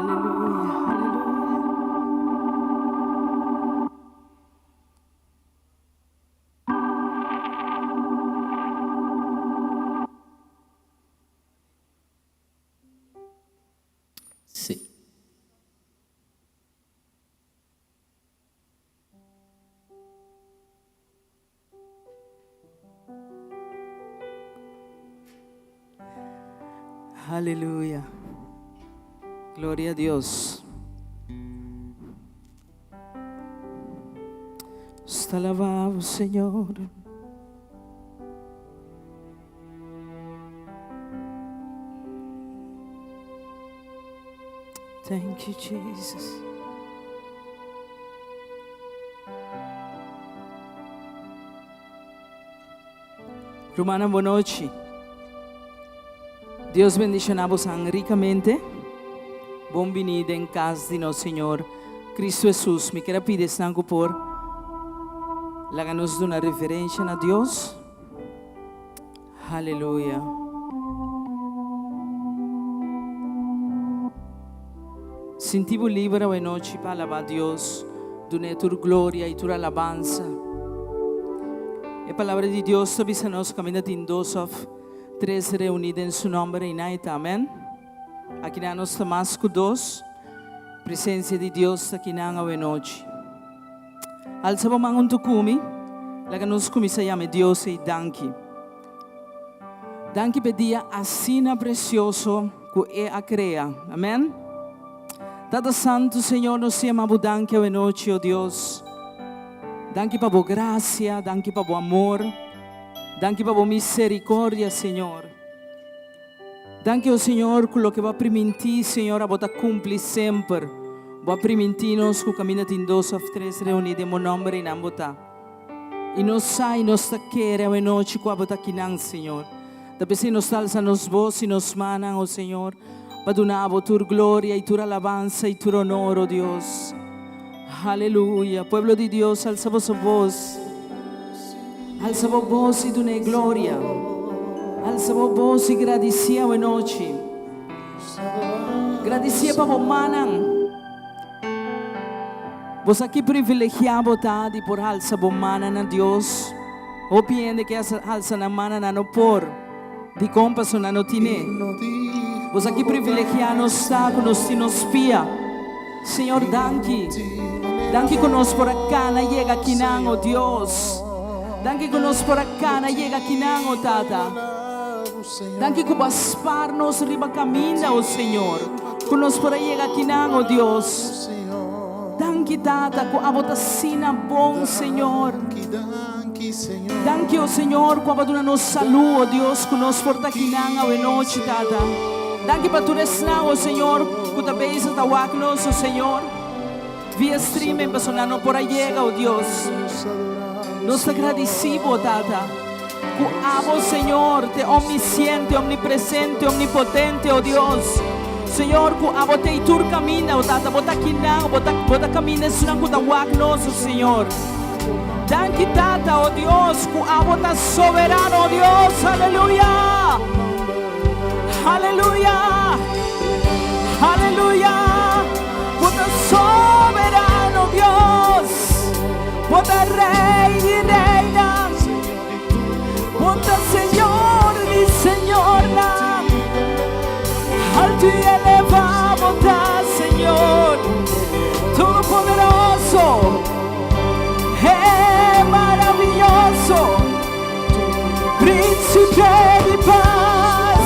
Aleluya, aleluya. Sí. Aleluya. Gloria a Dios. Te alabamos, Señor. Thank you, Jesus. Rumannan, bon nochi. Dios bendiciona bosan ricamente. Bon bini den cas di nos Señor Cristo Jesus. Mi kier a pidi esnan cu por laga nos duna reverencia na Dios. Aleluya. Sinti bo liber awe nochi pa alabá Dios, dun'é tur gloria i tur alabansa. E Palabra di Dios ta bisa nos kaminda tin dos òf tres reuní den Su nòmber, einan e ta. Amèn. Akinan nos ta mas ku dos. Presensia di Dios ta akinan awe nochi. Alsa bo man huntu ku mi, laga nos kuminsá yama e Dios ei danki. Danki p'e dia asina presioso ku E a krea. Amèn. Tata Santu, Señor, nos ta yama Bo danki awenochi, o Dios. Danki pa Bo grasia, danki pa Bo amor, danki pa Bo misericordia, Señor. Danki, o Señor, ku loke Bo a primintí, Señor, abo ta kumpli semper. Bo a primintí nos ku kaminda tin dos òf tres reuní den Bo nòmber, einan Bo ta. I nos sa i nos ta kere awenochi ku abo ta kinan, Señor. Ta p'esei nos ta alsa nos bos i nos mannan, o Señor, pa duna abo tur gloria i tur alabansa i tur honor, o Dios. Aleluya! Pueblo di Dios, alsa boso bos. Alsa bo bos i dun'é gloria. Alsa bo bos i gradisié awenochi. Gradisié pa bo mannan. Bo sa ki privilegiá bo ta di por halsa bo mana na Dios? Hopi hende ke halsa nan mana, nan no por. Dikon? Pasobra nan no tine. Bo sa ki privilegiá nos ta ku nos tin nos pia? Señor, danki. Danki ku nos por a kana yega akinan, o Dios. Danki ku nos por a kana yega akinan, o Tata. Danki ku bo a spar nos riba kaminda, o Señor, ku nos por a yega akinan, o Dios. Danki, Tata, ku abo ta asina bon, Señor. Danki, o Señor, ku abo a duna nos salú, o Dios, ku nos por ta akinan awenochi, Tata. Danki pa tur esnan, o Señor, ku ta bezig ta wak nos, o Señor, via streaming, pasobra nan no por a yega, o Dios. Nos ta gradisí bo, Tata. Ku abo, Señor, t'e omnisiente, omnipresente, omnipotente, o Dios. Señor, ku abo t'ei tur kaminda, o Tata, bo ta akinan, bo ta, bo ta kaminda esunnan ku ta wak nos, o Señor. Danki, Tata, o Dios, ku abo ta soberano, o Dios. Aleluya! Aleluya! Aleluya! Bo ta soberano, Dios. Bo ta Rey di reynan. Bo ta Señor di señornan. Alto y elevá bo ta, Señor. Todopoderoso. He maravilloso. Príncipe di paz.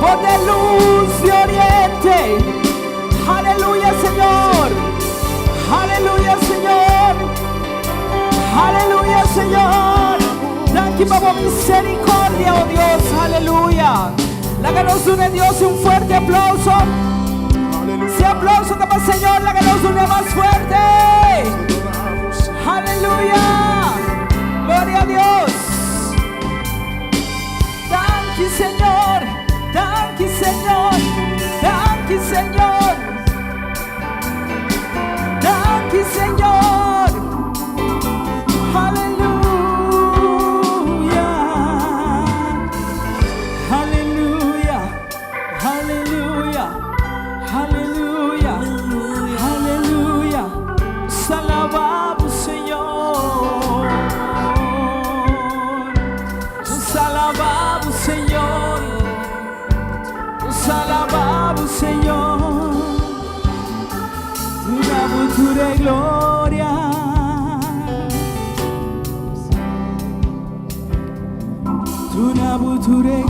Bo ta luz di oriente. Aleluya, Señor. Aleluya, Señor. Aleluya, Señor. Danki pa bo misericordia, oh Dios. Aleluya. Laga nos duna Dios un fuerte aplauso. Si aplauso ta pa Señor, laga nos duna mas fuerte. Aleluya. Gloria a Dios. Danki, Señor. Danki, Señor. Danki, Señor. Danki, Señor. Aleluya. Aleluya. Aleluya.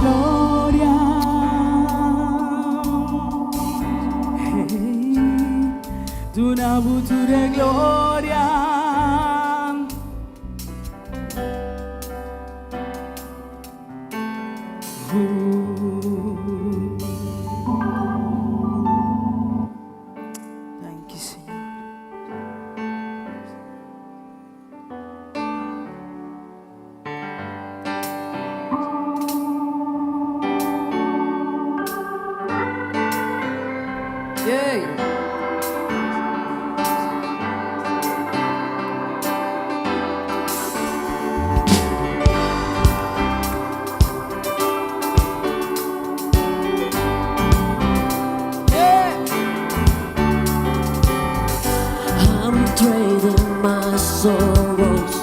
Gloria. Hey, duna bo tur e gloria. Danki, Señor. Yay. Yeah. I'm trading my sorrows.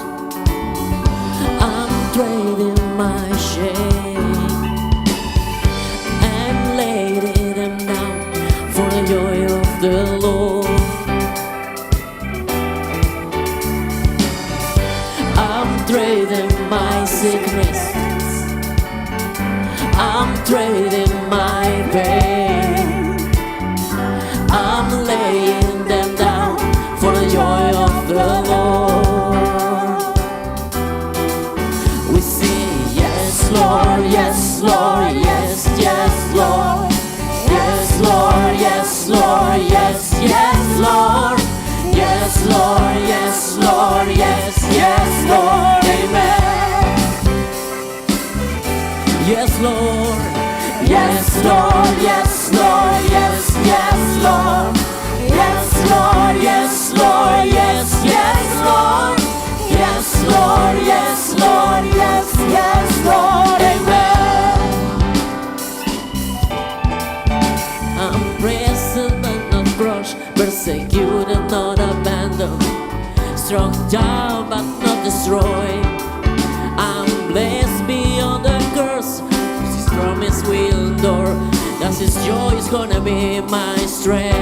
I'm trading my shame and laying them down for the joy of the Lord. I'm trading my sickness. I'm trading my pain. I'm laying them down for the joy of the Lord. We say, Yes, Lord, yes, Lord, yes, yes, Lord. Yes, Lord, yes, Lord, yes, yes, Lord. Yes, Lord, yes, Lord, yes, yes, Lord. Amen. Yes, Lord. Yes, Lord. Yes, Lord. Yes, yes, Lord. Yes, Lord. Yes, Lord. Yes, yes, Lord. Yes, Lord. Yes, Lord. Yes, yes, Lord. Amen. I'm pressed but not crushed, persecuted, not abandoned, struck down but not destroyed. I'm blessed beyond the curse. His promise will endure. That His joy is gonna be my strength.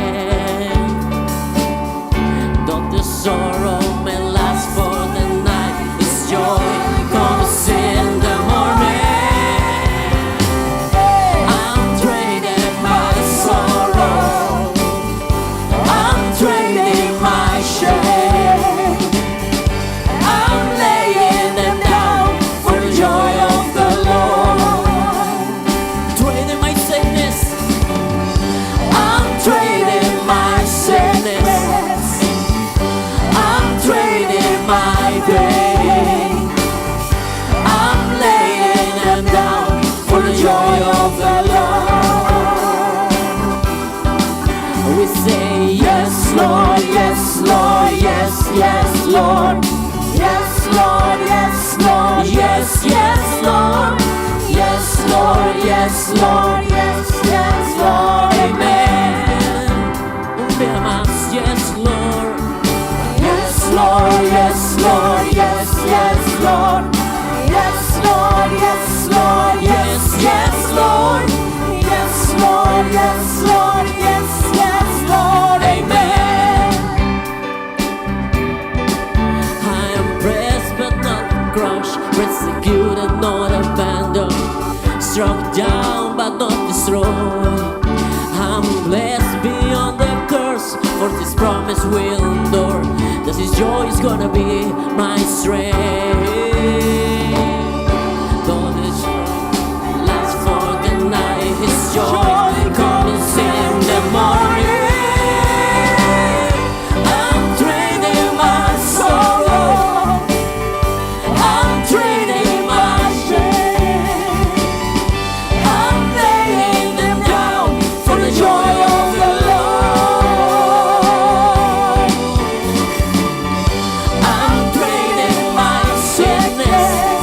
Though the sorrow may last for the night, His joy comes in the morning. I'm trading my sorrow. I'm trading my shame. I'm laying them down for the joy of the Lord. Trading my sickness. I'm trading my sickness. I'm trading my pain. I'm laying them down for the joy of the Lord. We say, Yes, Lord, yes, Lord, yes, yes, Lord. Yes, Lord, yes, Lord, yes, yes, Lord. Yes, Lord, yes, Lord, yes, yes, Lord. Amen. Un bia mas, yes, Lord. Yes, Lord, yes, Lord, yes, yes, Lord. Yes, Lord, yes, Lord, yes, yes, Lord. Yes, Lord, yes, Lord, yes, yes, Lord. Amen. I am pressed but not crushed, persecuted, not abandoned, struck down but not destroyed. I'm blessed beyond the curse, for this promise will endure. That His joy is gonna be my strength. Though the joy lasts for the night, His joy comes in the morning. I'm trading my sorrow. I'm trading my shame. I'm laying them down for the joy of the Lord. I'm trading my sickness.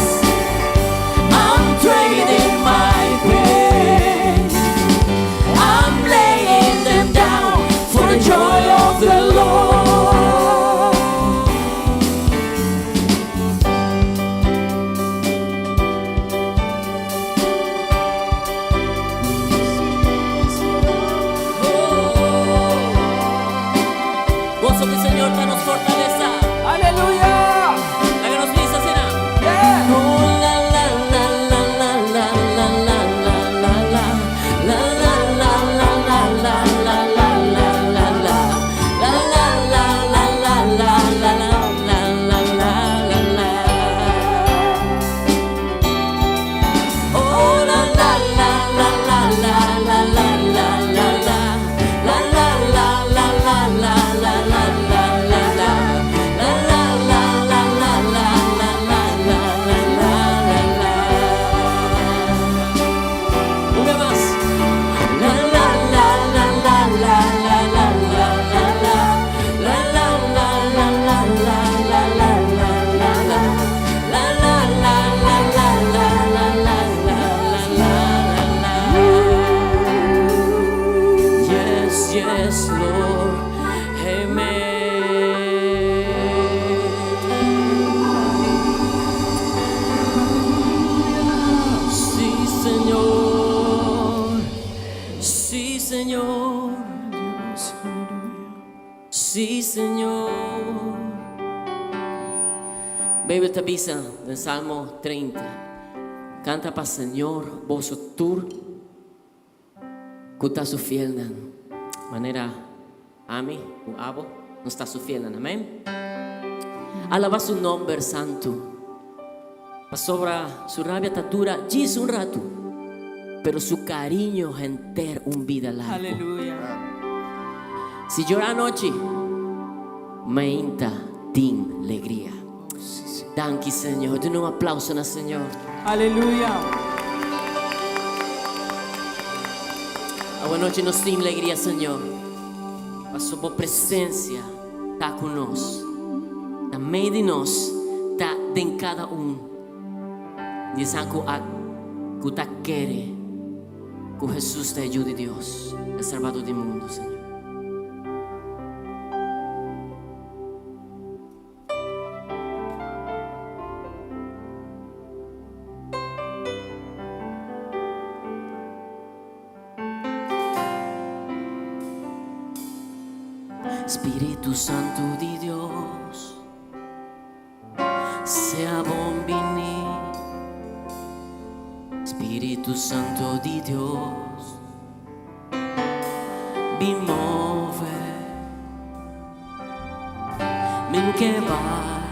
Yes, Lord. Amen. Sí, Señor. Sí, Señor. Dios, aleluya. Sí, Señor. Bijbel ta bisa den Salmo 30. Kanta pa Señor, boso tur ku ta su fielnan. Manera ami, ku abo, nos ta su fielnan. Amèn. Alabá su nòmber santu. Pasobra su rabia ta dura djis un ratu, pero su kariño henter un bida largu. Aleluya. Si yora anochi, mainta tin legria. Danki, Señor. Duna un aplauso na Señor. Aleluya. Awe nochi nos tin legria, Señor. Paso bo presensia ta ku nos. Ta mei di nos, ta den kada un di esnan ku a ku ta kere ku Hesus ta e Yu di Dios, e Salbador di mundu, Señor. Spiritu Santu di Dios, sea bon bini. Spiritu Santu di Dios, bin move. Min ke bai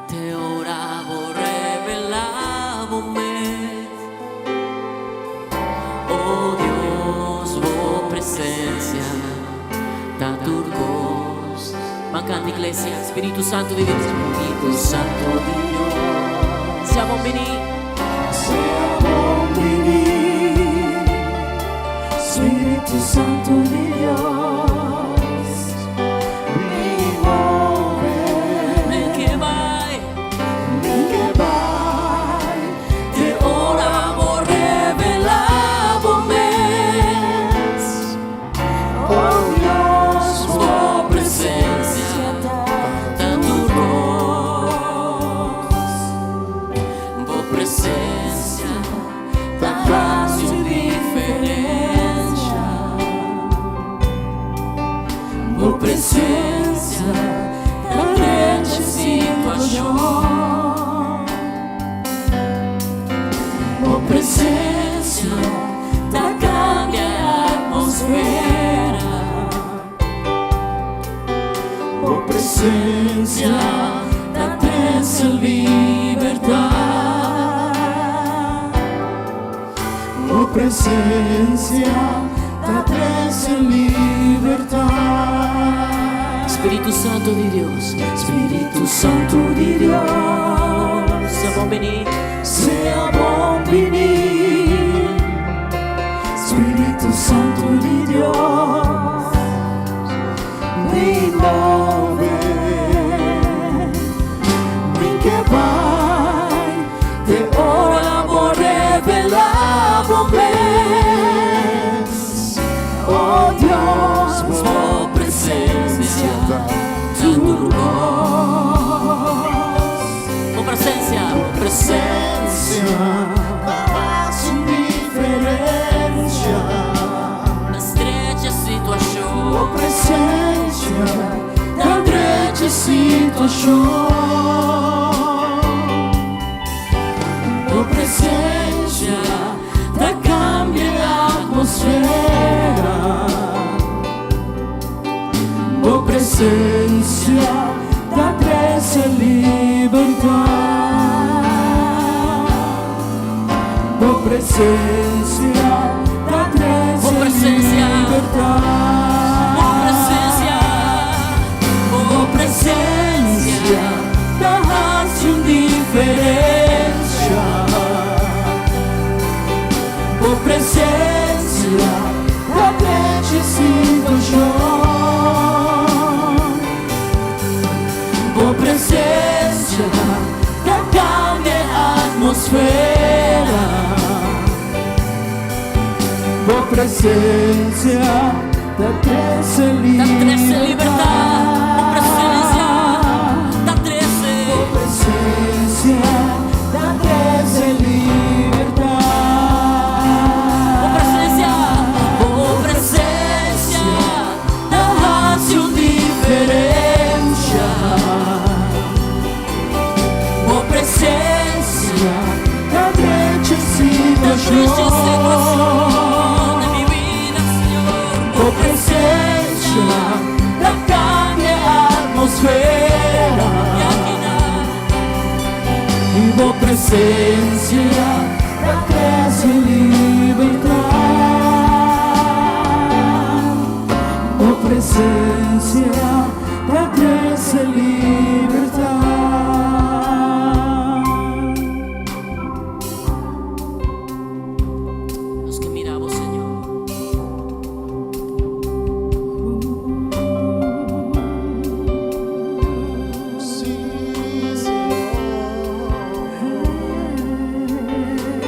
te ora bo revelá bo mes. Oh Dios, bo presensia ta tur kos. Ban kanta, iglesia. Spiritu Santu di Dios. Spiritu Santu di Dios. Sea bon bini. Sea bon bini, Spiritu Santu di Dios, bin move. Mi ke bai. Mi ke bai, Te ora bo revelá bo mes. Oh Dios, Bo presensia ta tur kos. Bo presensia ta hasi un diferensia. Bo presensia ta drecha situashon. Bo presensia ta kambia atmósfera. Bo presensia ta trese libertat. Bo presensia ta trese libertat. Spiritu Santu di Dios, Spiritu Santu di Dios, sea bon bini. Sea bon bini, Spiritu Santu di Dios, bin move. Mi ke bai, Te ora bo revelá bo mes. Oh Dios, Bo presensia ta tur kos. Bo presensia, bo presensia. Ta hasi un diferensia. Drecha situashon. Bo presensia ta drecha situashon. Bo presensia ta kambia atmósfera. Bo presensia ta trese libertat. Bo presensia ta trese Bo presensia. Libertat. Bo presensia, Bo presensia ta hasi un diferensia. Bo presensia ta drecha situashon. Bo presensia ta kambia atmósfera. Bo presensia. Ta trese Ta trese libertat. Bo presensia ta trese. Bo presensia ta trese libertat. Bo presensia, bo presensia ta hasi un diferensia. Bo presensia Ta trese ta trese situashon. Situashon den mi bida, Señor. Bo presensia ta kambia atmosfera. I akinan. I bo presensia ta trese libertat. Bo presensia ta trese libertat. Nos ke mira bo, Señor. Sí, Señor.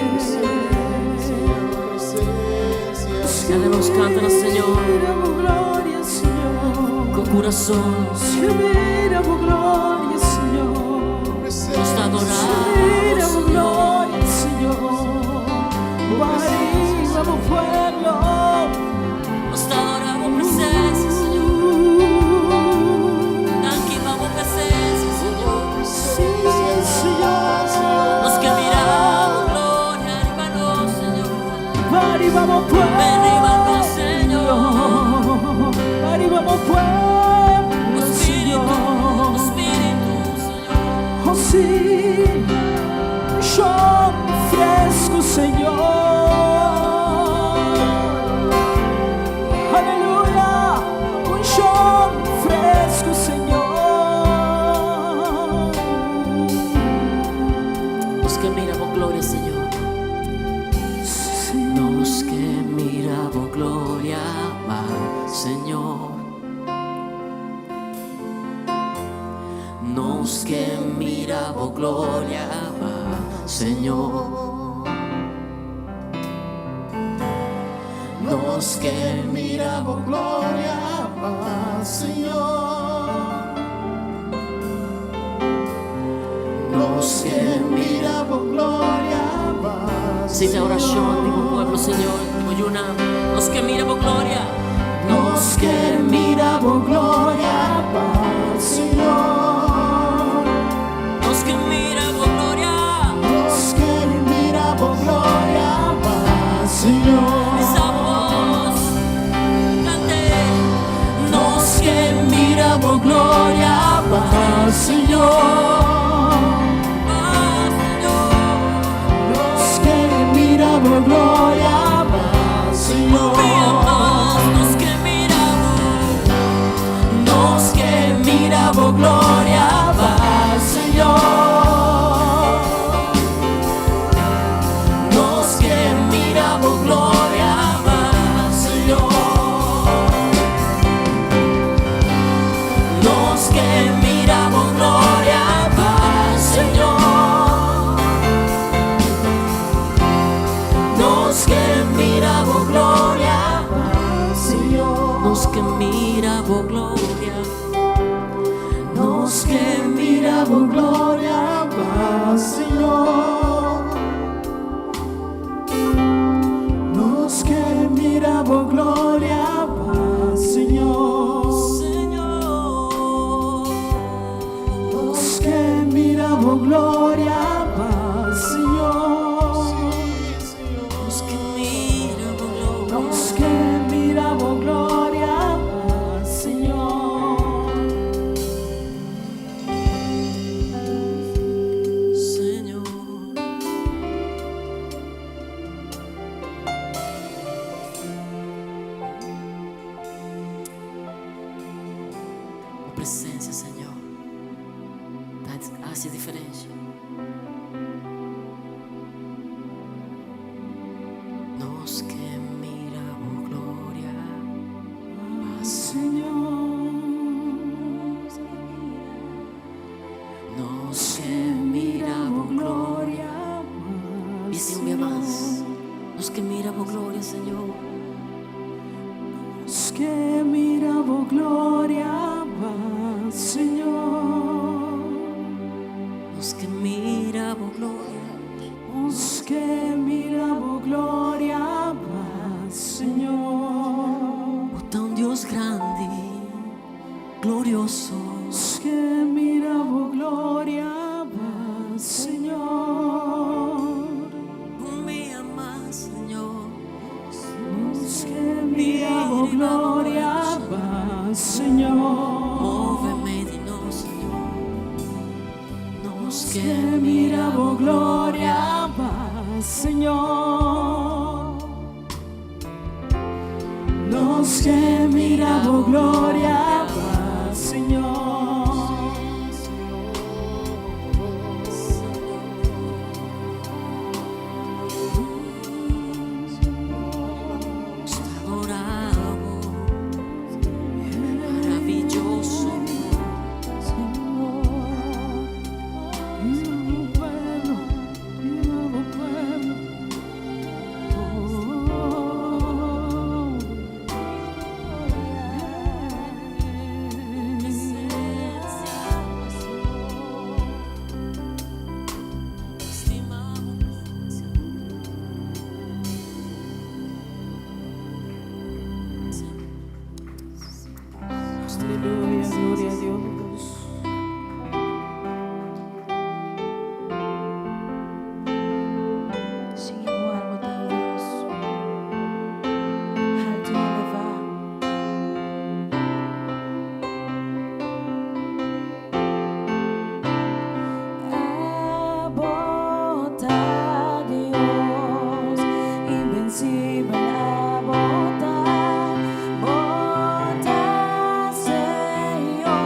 Presencia, presencia. Dale, nos kanta, Señor. Mira bo gloria, Señor. Ku kurason. Mira bo gloria, Señor. Nos ta adorando, Mira bo Señor. gloria, Señor. Arriba bo pueblo. Nos ta adorando presensia, Señor. Danki pa bo presensia, Señor. Sí, Señor. Nos ke mira bo gloria, ariba nos, Señor. Arriba bo pueblo. Ariba nos, Señor. Arriba bo pueblo, Spiritu, Señor. Spiritu, Señor. Oh sí, unshon fresku, Señor. Aleluya, unshon fresku, Señor. Nos ke mira bo gloria, Señor. Sí. Nos ke mira bo gloria, Señor. Nos ke mira bo gloria, Señor. Nos ke mira bo gloria, Señor. Nos ke mira bo gloria, Sí, esta orashon di pueblo, Señor, di yuna. Nos ke mira bo gloria. Nos ke mira bo gloria, Señor. Nos ke mira bo gloria. Nos ke mira bo gloria, Señor. Esa voz, cante. Nos ke mira bo gloria, Señor. Ah, Señor. Nos ke mira bo gloria, Señor. Nos ke mira bo. Nos ke mira bo gloria, Señor. Nos ke mira bo gloria, Señor. Nos ke mira bo gloria, Señor. Nos ke mira bo gloria, Señor. Nos ke mira bo gloria. Nos ke mira bo gloria, Señor. Nos ke mira bo gloria, Señor. Señor. Nos ke mira bo gloria, Señor. Nos ke mira bo gloria. Nos ke mira bo gloria, Señor. Señor. Bo presensia, Señor, ta hasi diferensia. Nos ke mira bo gloria, Señor. Nos ke mira bo gloria. Bisa un bia mas. Nos ke mira bo gloria, Señor. Nos ke ke mira bo gloria mas, Señor. Nos ke mira bo gloria. Nos ke mira bo gloria mas, Señor. Bo ta un Dios grandi, glorioso. Nos ke mira bo gloria mas, Señor. Un bia mas, Señor. Nos ke mira bo gloria mas, Señor. Move meimei di nos, Señor. Nos Ke ke mira bo gloria mas, Señor. Nos ke mira bo gloria mas, Señor. Nos ta adorá bo, maravioso. Señor, mira bo pueblo, mira bo pueblo. Oh, Presencia, Señor. Stima bo presencia. Aleluya, gloria a Dios. Sin igual, bo ta Dios. Alto i elevá. Abo ta Dios, invencibel abo ta, bo ta Señor.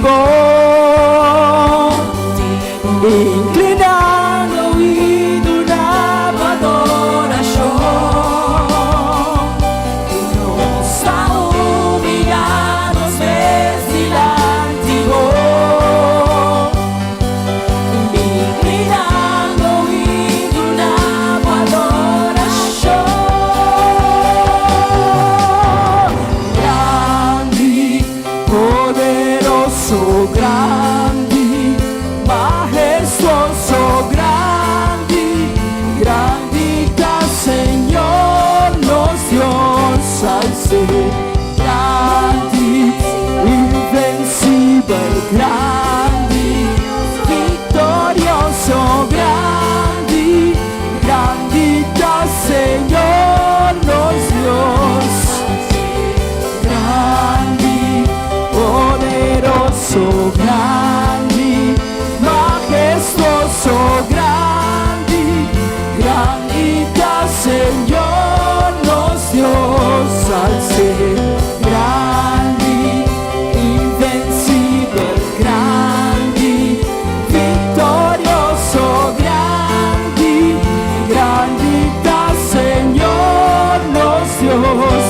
bo. Inclinando y duna bo adoracion. Y nos ta humiya nos mes dilanti bo. Inclinando y duna bo adoracion. Grandi, poderoso, grandi, majestuoso, grandi, grandi ta Señor nos Dios al ser grandi, invencibel, grandi, victorioso, grandi, grandi ta Señor nos Dios. Grandi, poderoso, grandi, majestuoso, grandi, grandi ta Señor nos Dios al ser grandi, invencibel, grandi, victorioso, grandi, grandi ta Señor nos Dios.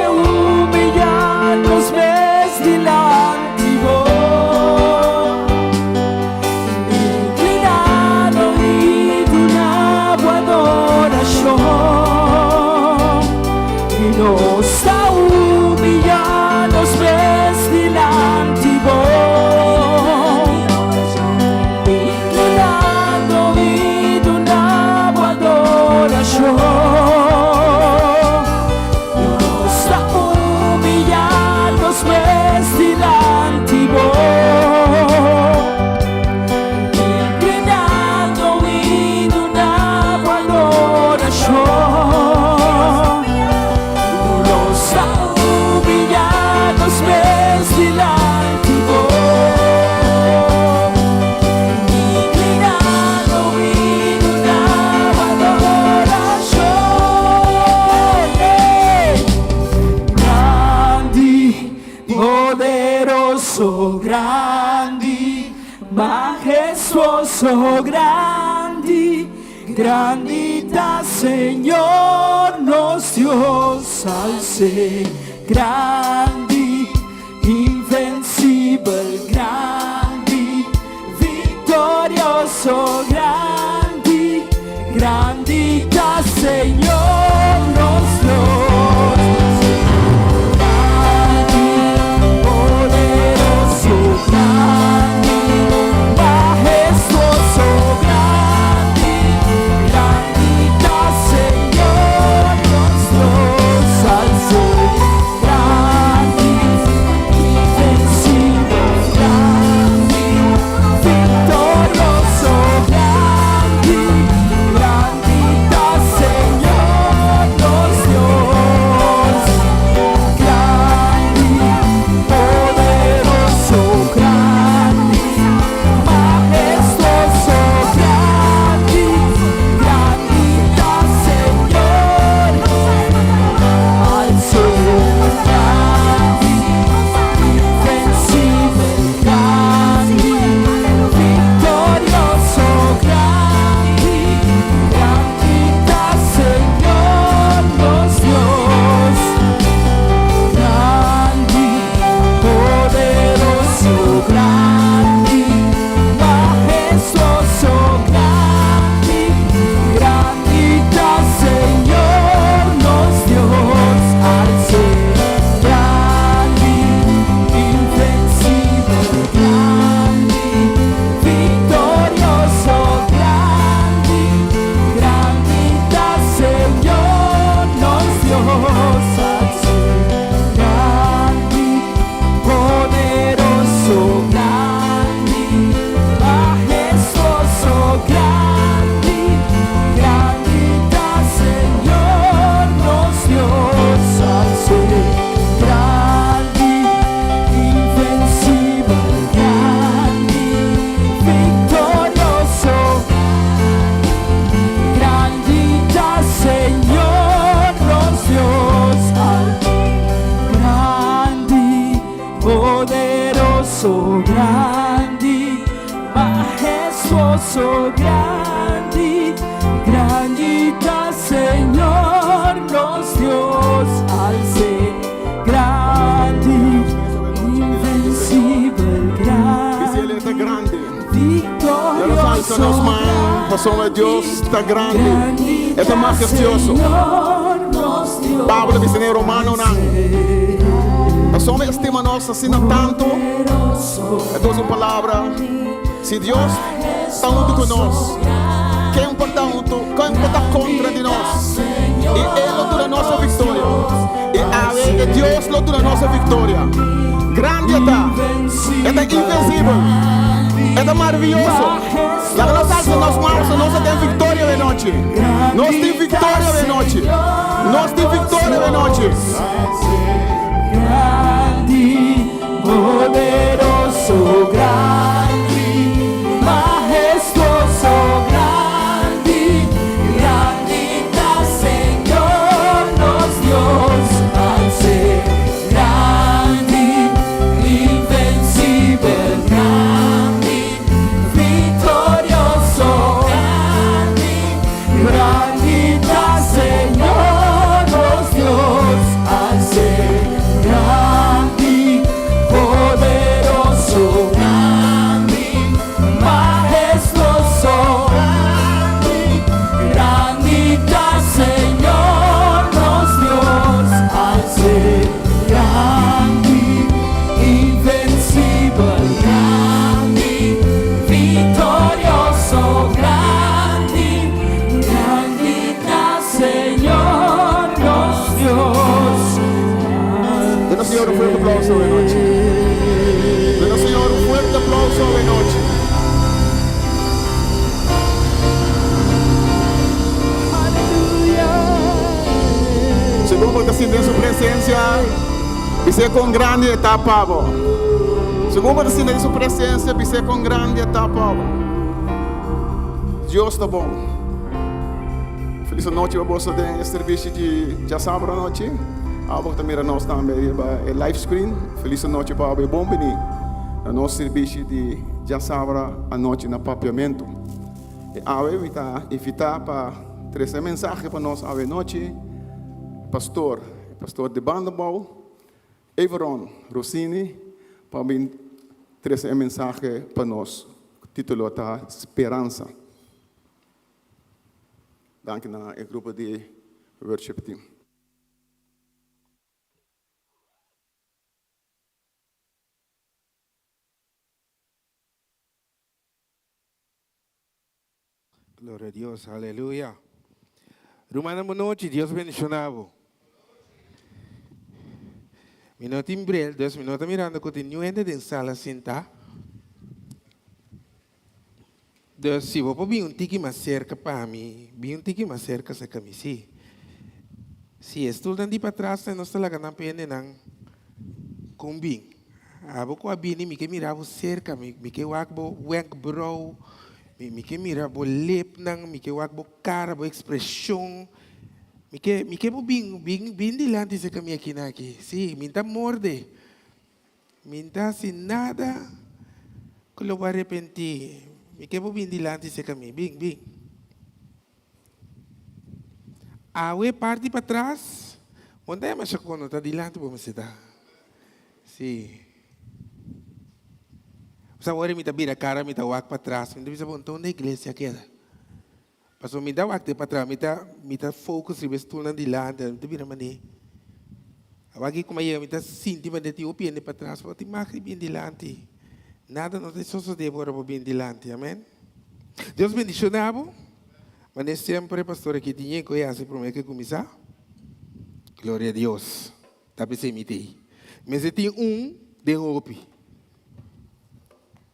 Humiya nos mes dilanti bo. Inclinando y duna bo adoracion. Y nos ta humiya nos mes dilanti bo. Inclinando y duna bo adoracion. Nos ta humiya nos mes dilanti bo. Inclinando y duna bo adoracion. Nos ta humiya nos mes dilanti bo. Inclinando y duna bo adoracion. Grandi, poderoso, grandi, majestuoso, grandi, grandi ta Señor nos Dios al ser grandi, invencibel, grandi, victorioso, grandi, grandi ta Señor nos Dios. Grandi, poderoso, grandi, majestuoso, grandi, grandi ta Señor nos Dios al ser grandi. Poderoso, grandi, mahestuoso, grandi, grandi ta Señor nos Dios al ser grandi, invencibel, Dice él grandi, está grande. victorioso, Laga nos alsa nos man, pasobra Dios ta grandi. grandi E ta ta majestuoso. Señor nos Dios. Pablo ta bisa den Romanonan, Pasobra e stima nos asina tantu, e ta usa un palabra, si Dios ta huntu ku nos, ken por ta huntu, ken por ta kontra di nos? I E lo duna nos e viktoria. I awe e Dios lo duna nos e viktoria. Grandi e ta! E ta invensibel! E ta maravioso! Laga nos alsa nos man pasobra nos a den viktoria awe nochi. Nos tin viktoria awe nochi. Nos tin viktoria awe nochi. Grandi, poderoso, grandi, mahestuoso, grandi, grandi ta Señor nos Dios, al ser grandi, invencibel, grandi, victorioso, grandi, grandi ta Señor nos Dios, al ser grandi, poderoso, grandi, mahestuoso, grandi, grandi ta Señor nos Dios, al ser grandi, invencibel, grandi, victorioso, grandi, grandi ta Señor nos Dios. Duna Señor un fuerte aplauso awe nochi. Duna Señor un fuerte aplauso awe nochi. Segun bo ta sinti den su presencia, bis'é con grandi e ta pa bo. Segun bo ta sinti den su presencia, bis'é con grandi e ta pa bo. Dios ta bon. Feliz anochi pa boso den e servicio di djasabra anochi. Abo ta mira nos tambe riba e live screen. Feliz anochi pa abo y bon bini na nos servicio di djasabra anochi na Papiamento. E awe mi ta invita pa trece e mensahe pa nos awe nochi Pastor, Pastor di Bandabou, Everon Rossini pa bin trece e mensahe pa nos. Titulo ta Speransa. Danki na e grupo di worship team. Gloria a Dios, aleluya. Rumannan bo nochi, Dios bendiciona bo. Mi no tin bril, dus mi no ta mirando cu tin niun hende den sala sinta. Dus si bo por bin un tiki mas cerca pa mi, bin un tiki mas cerca cerca mi, si. Si e stulnan di patras nos ta laga nan pa hendenan con bin. Abo ku a bini mi ke mira bo serka, mi mi ke wak bo wenkbrou, mi mi ke mira bo lepnan, mi ke wak bo kara, bo ekspreshon. Mi ke mi ke bo bin bin bin dilanti serka mi akina aki. Sí, mi ta morde. Mi n ta hasi nada ku lo bo arepentí. Mi ke bo bin dilanti serka mi. Bin, bin. Awe parti patras, bo n ta yama Chacon, no ta dilanti bo mester ta. Sí. Sa ora mi ta bira kara, mi ta wak patras, mi ta bisa, bon, unda iglesia keda? Pasobra mi ta wak te patras, mi ta, mi ta focus riba e stulnan dilanti, mi ta bira manera. Awor aki kuma yega mi ta sinti manera tin hopi hende patras, pero tin mag di bin dilanti. Nada no ta sosode ora bo bin dilanti, amen. Dios bendiciona bo. Manera semper e pastor aki tin yen ku e hasi prome ku e kuminsá. Gloria a Dios. Ta p'esei mi t'ei. Mester tin un den hopi.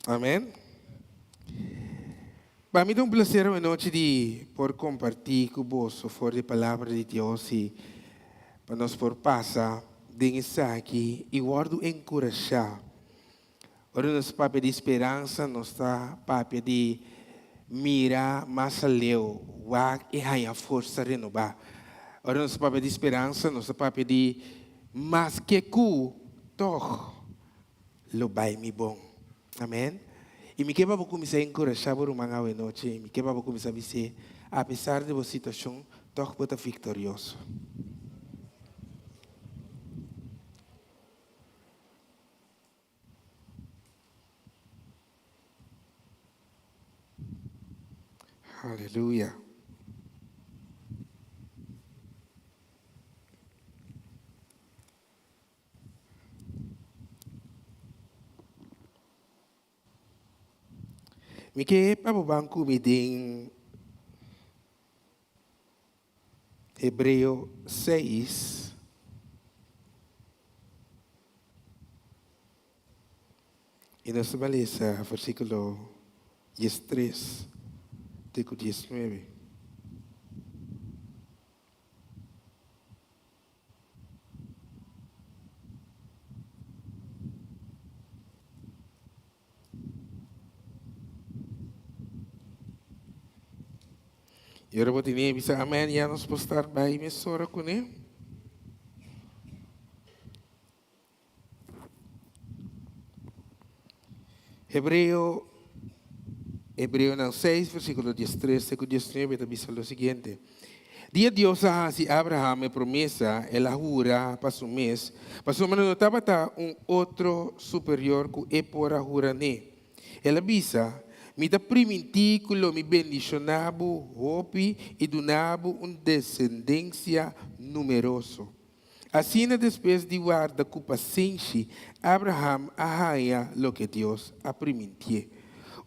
Amen. Pa mi ta un placer anochi di por comparti cu boso for di Palabra di Dios y pa nos por pasa den esaki y wordo encurasha. Ora nos papia di speransa nos ta papia di mira mas aleu, wak i haña forsa renobá. Ora nos papia di speransa nos ta papia di maske ku tòg. Lo bai mi bon. Amen. I mi ke pa bo kuminsá enkurashá bo ruman awe nochi. Mi ke pa bo kuminsá bis'é, apesar di bo situashon, tòg bo ta viktorioso. Aleluya. Mi ke pa bo ban ku mi den Hebreo seis. I nos ta bai lesa versíkulo diestres te ku diesnuebe. I ora bo tene bisa amen, ya nos por start bai mesora kuné. Hebreo, Hebreonan 6, versíkulo 13 te ku 19 ta bisa lo siguiente. Dia Dios a hasi Abraham e promesa, el a hura pa su mes, pasobra no tabata un otro superior ku e por a hura n'e. El a bisa, Mi ta primintí ku lo mi bendishoná bo hopi i duna bo un desendensia numeroso. Asina despues di warda ku pasenshi, Abraham a haña loke Dios a primintié.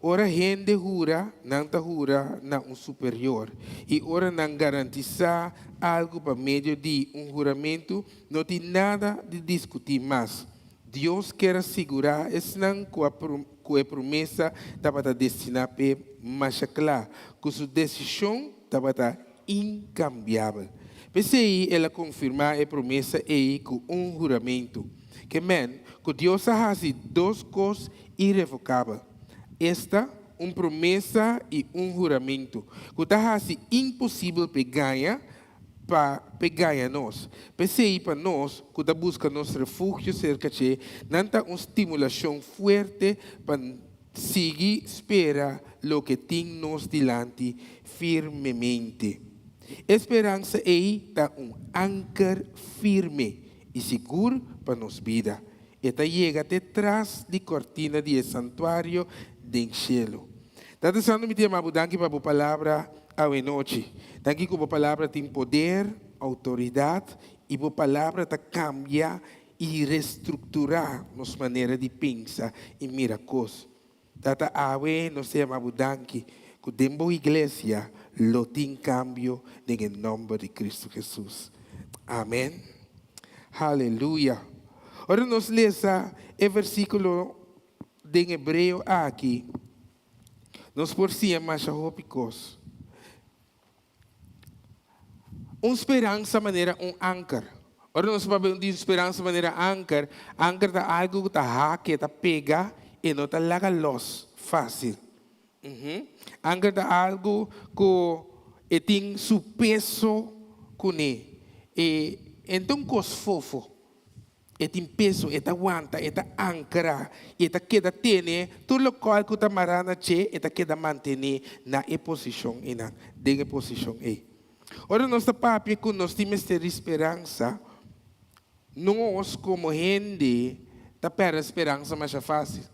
Ora hende hura, nan ta hura na un superior, i ora nan garantisá algu pa medio di un huramentu, no tin nada di diskutí mas. Dios kier a sigurá esnan ku a ku e promesa tabata destiná p'e masha kla ku su desishon tabata inkambiabel. P'esei el a konfirmá e promesa ei ku un huramentu. Ke men ku Dios a hasi dos kos irevokabel, esta, un promesa i un huramentu, ku ta hasi imposibel p'e gaña pa p'e gaña nos. P'esei pa nos ku ta buska nos refugio serka dje, nan ta un stimulashon fuerte pa Sigui spera loke tin nos dilanti firmemente. E speransa ei ta un anker firme i sigur pa nos bida. E ta yega te tras di kortina di e santuario den shelu. Tata Santu, mi ta yama bo danki pa bo palabra awenochi. Danki ku bo palabra tin poder, outoridat i bo palabra ta kambia i restrukturá nos manera di pensa i mira kos. Tata, awe nos ta yama bo danki ku den bo iglesia lo tin kambio den e nòmber di Kristu Hesus. Amen. Haleluya. Ora nos lesa e versíkulo den hebreo aki, nos por siña masha hopi kos. Un speransa manera un anker. Ora nos papia di un speransa manera anker, anker ta algu ku ta hak, e ta pega, e no ta laga los fásil. Anker ta algu ku e tin su peso kuné. E no ta un kos fofo. E tin peso, e ta wanta, e ta ankra i e ta keda tene tur lokual ku ta mará na dje, e ta keda mantené na e posishon einan, den e posishon ei. Ora nos ta papia ku nos tin mester di speransa, nos komo hende ta pèrdè speransa masha fásil.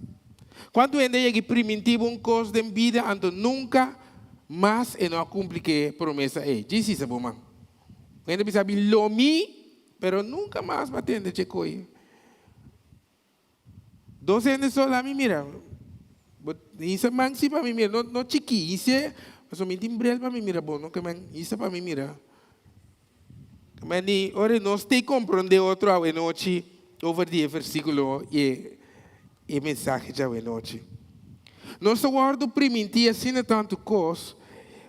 Kuantu hende a yega i primintí bo un kos den bida anto nunka mas e no a kumpli ku e promesa ei? Djis hisa bo man. Un hende bisa mi lo mi, pero nunca mas bo a tende dje koe. Dos hende so la mi mira. Bo hisa man si pa mi mira, no no chiki, hise, pasobra mi tin bril pa mi mira bo, no ke men hisa pa mi mira. Men di ora nos te comprende otro awenochi over di e versiculo y e mensahe djawe nochi. Nos ta wòrdu primintí asina tantu kos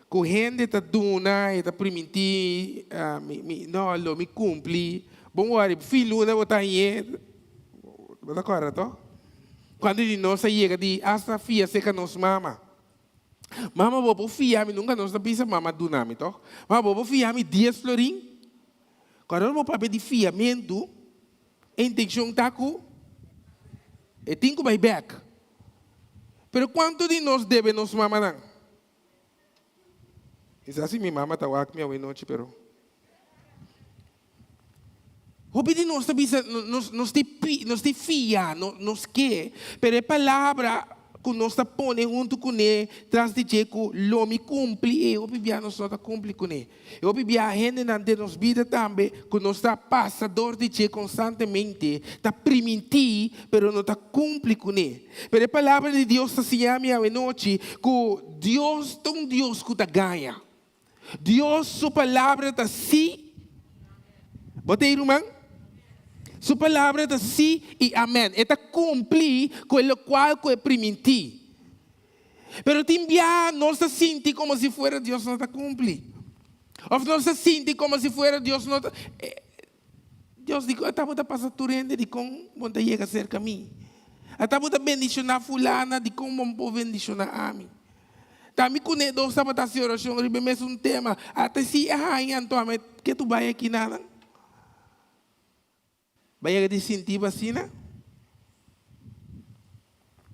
ku hende ta duna, e ta primintí, mi, mi, no, lo mi kumpli. Bon wòrdu, fin luna bo ta hañ'é, bo ta kòrda tò? Kuantu di nos a yega di asta fia serka nos mama? Mama, bo por fia mi, nunka nos ta bisa mama duna mi tòg? Mama, bo por fia mi dies florin? Kòrda bo papia di fiamentu, E intencion ta cu. E tin ku bai bèk. Pero kuantu di nos debe nos mamanan? Kisas si mi mama ta wak mi awenochi pero. Hopi di nos ta bisa nos nos tin pi nos tin fia nos ke pero e palabra ku nos ta pone huntu kuné tras di dje ku lo mi kumpli ei hopi bia nos no ta kumpli kuné. E hopi bia hendenan den nos bida tambe ku nos ta pasa dor di dje konstantemente ta primintí pero no ta kumpli kuné. Pero e palabra di Dios ta siña mi awenochi ku Dios ta un Dios ku ta gaña. Dios su palabra ta sí. Bo ta ei ruman? Su palabra ta sí i amèn. E ta kumpli ku e lokual ku e primintí. Pero tin biaha nos ta sinti komo si fuera Dios no ta kumpli. Òf nos ta sinti komo si fuera Dios no ta. Dios di, ata bo ta pasa tur hende, dikon bo no ta yega serka mi? Ata bo ta bendishoná fulana, dikon bo no por bendishoná ami? Ta mi kuné dos tabata hasi orashon riba e mesun tema. Ata si e haña anto ami ke tu bai aki nanan? Bo a yega di sinti bo asina?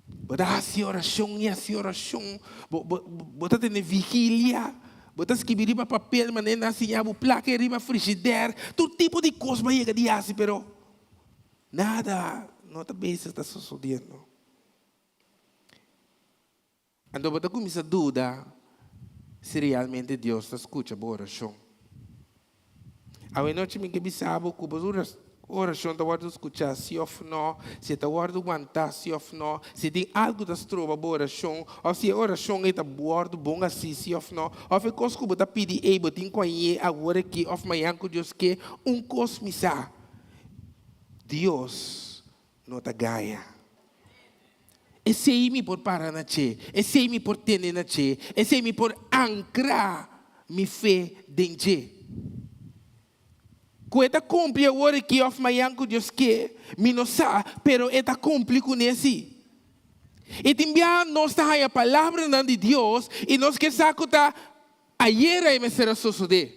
Bo ta hasi orashon i hasi orashon. Bo, bo, bo ta tene vigilia. Bo ta skibi riba papel manera nan a siña bo, plaka e riba frishider. Tur tipo di kos bo a yega di hasi, pero nada no ta bezig ta sosodiendo. Anto bo ta kuminsá duda si realmente Dios ta skucha bo orashon. Awenochi mi ke bisa bo ku bo orashon ta wòrdu skuchá si òf nò, si e ta wòrdu wantá si òf nò, si tin algu ta stroba bo orashon, òf si e orashon ei ta wòrdu bon hasí si òf nò, òf e kos ku bo ta pidi ei bo tin ku hañ'é awor aki òf mañan ku Dios ke. Un kos mi sa, Dios no ta gaña. Esei mi por para na dje, esei mi por tene na dje, esei mi por ankra mi fe den dje. Ku e ta kumpli awor aki òf mañan ku Dios ke, mi no sa, pero e ta kumpli kuné sí. I tin biaha nos ta haña palabranan di Dios i nos ke sa ku ta ayera e mester a sosodé.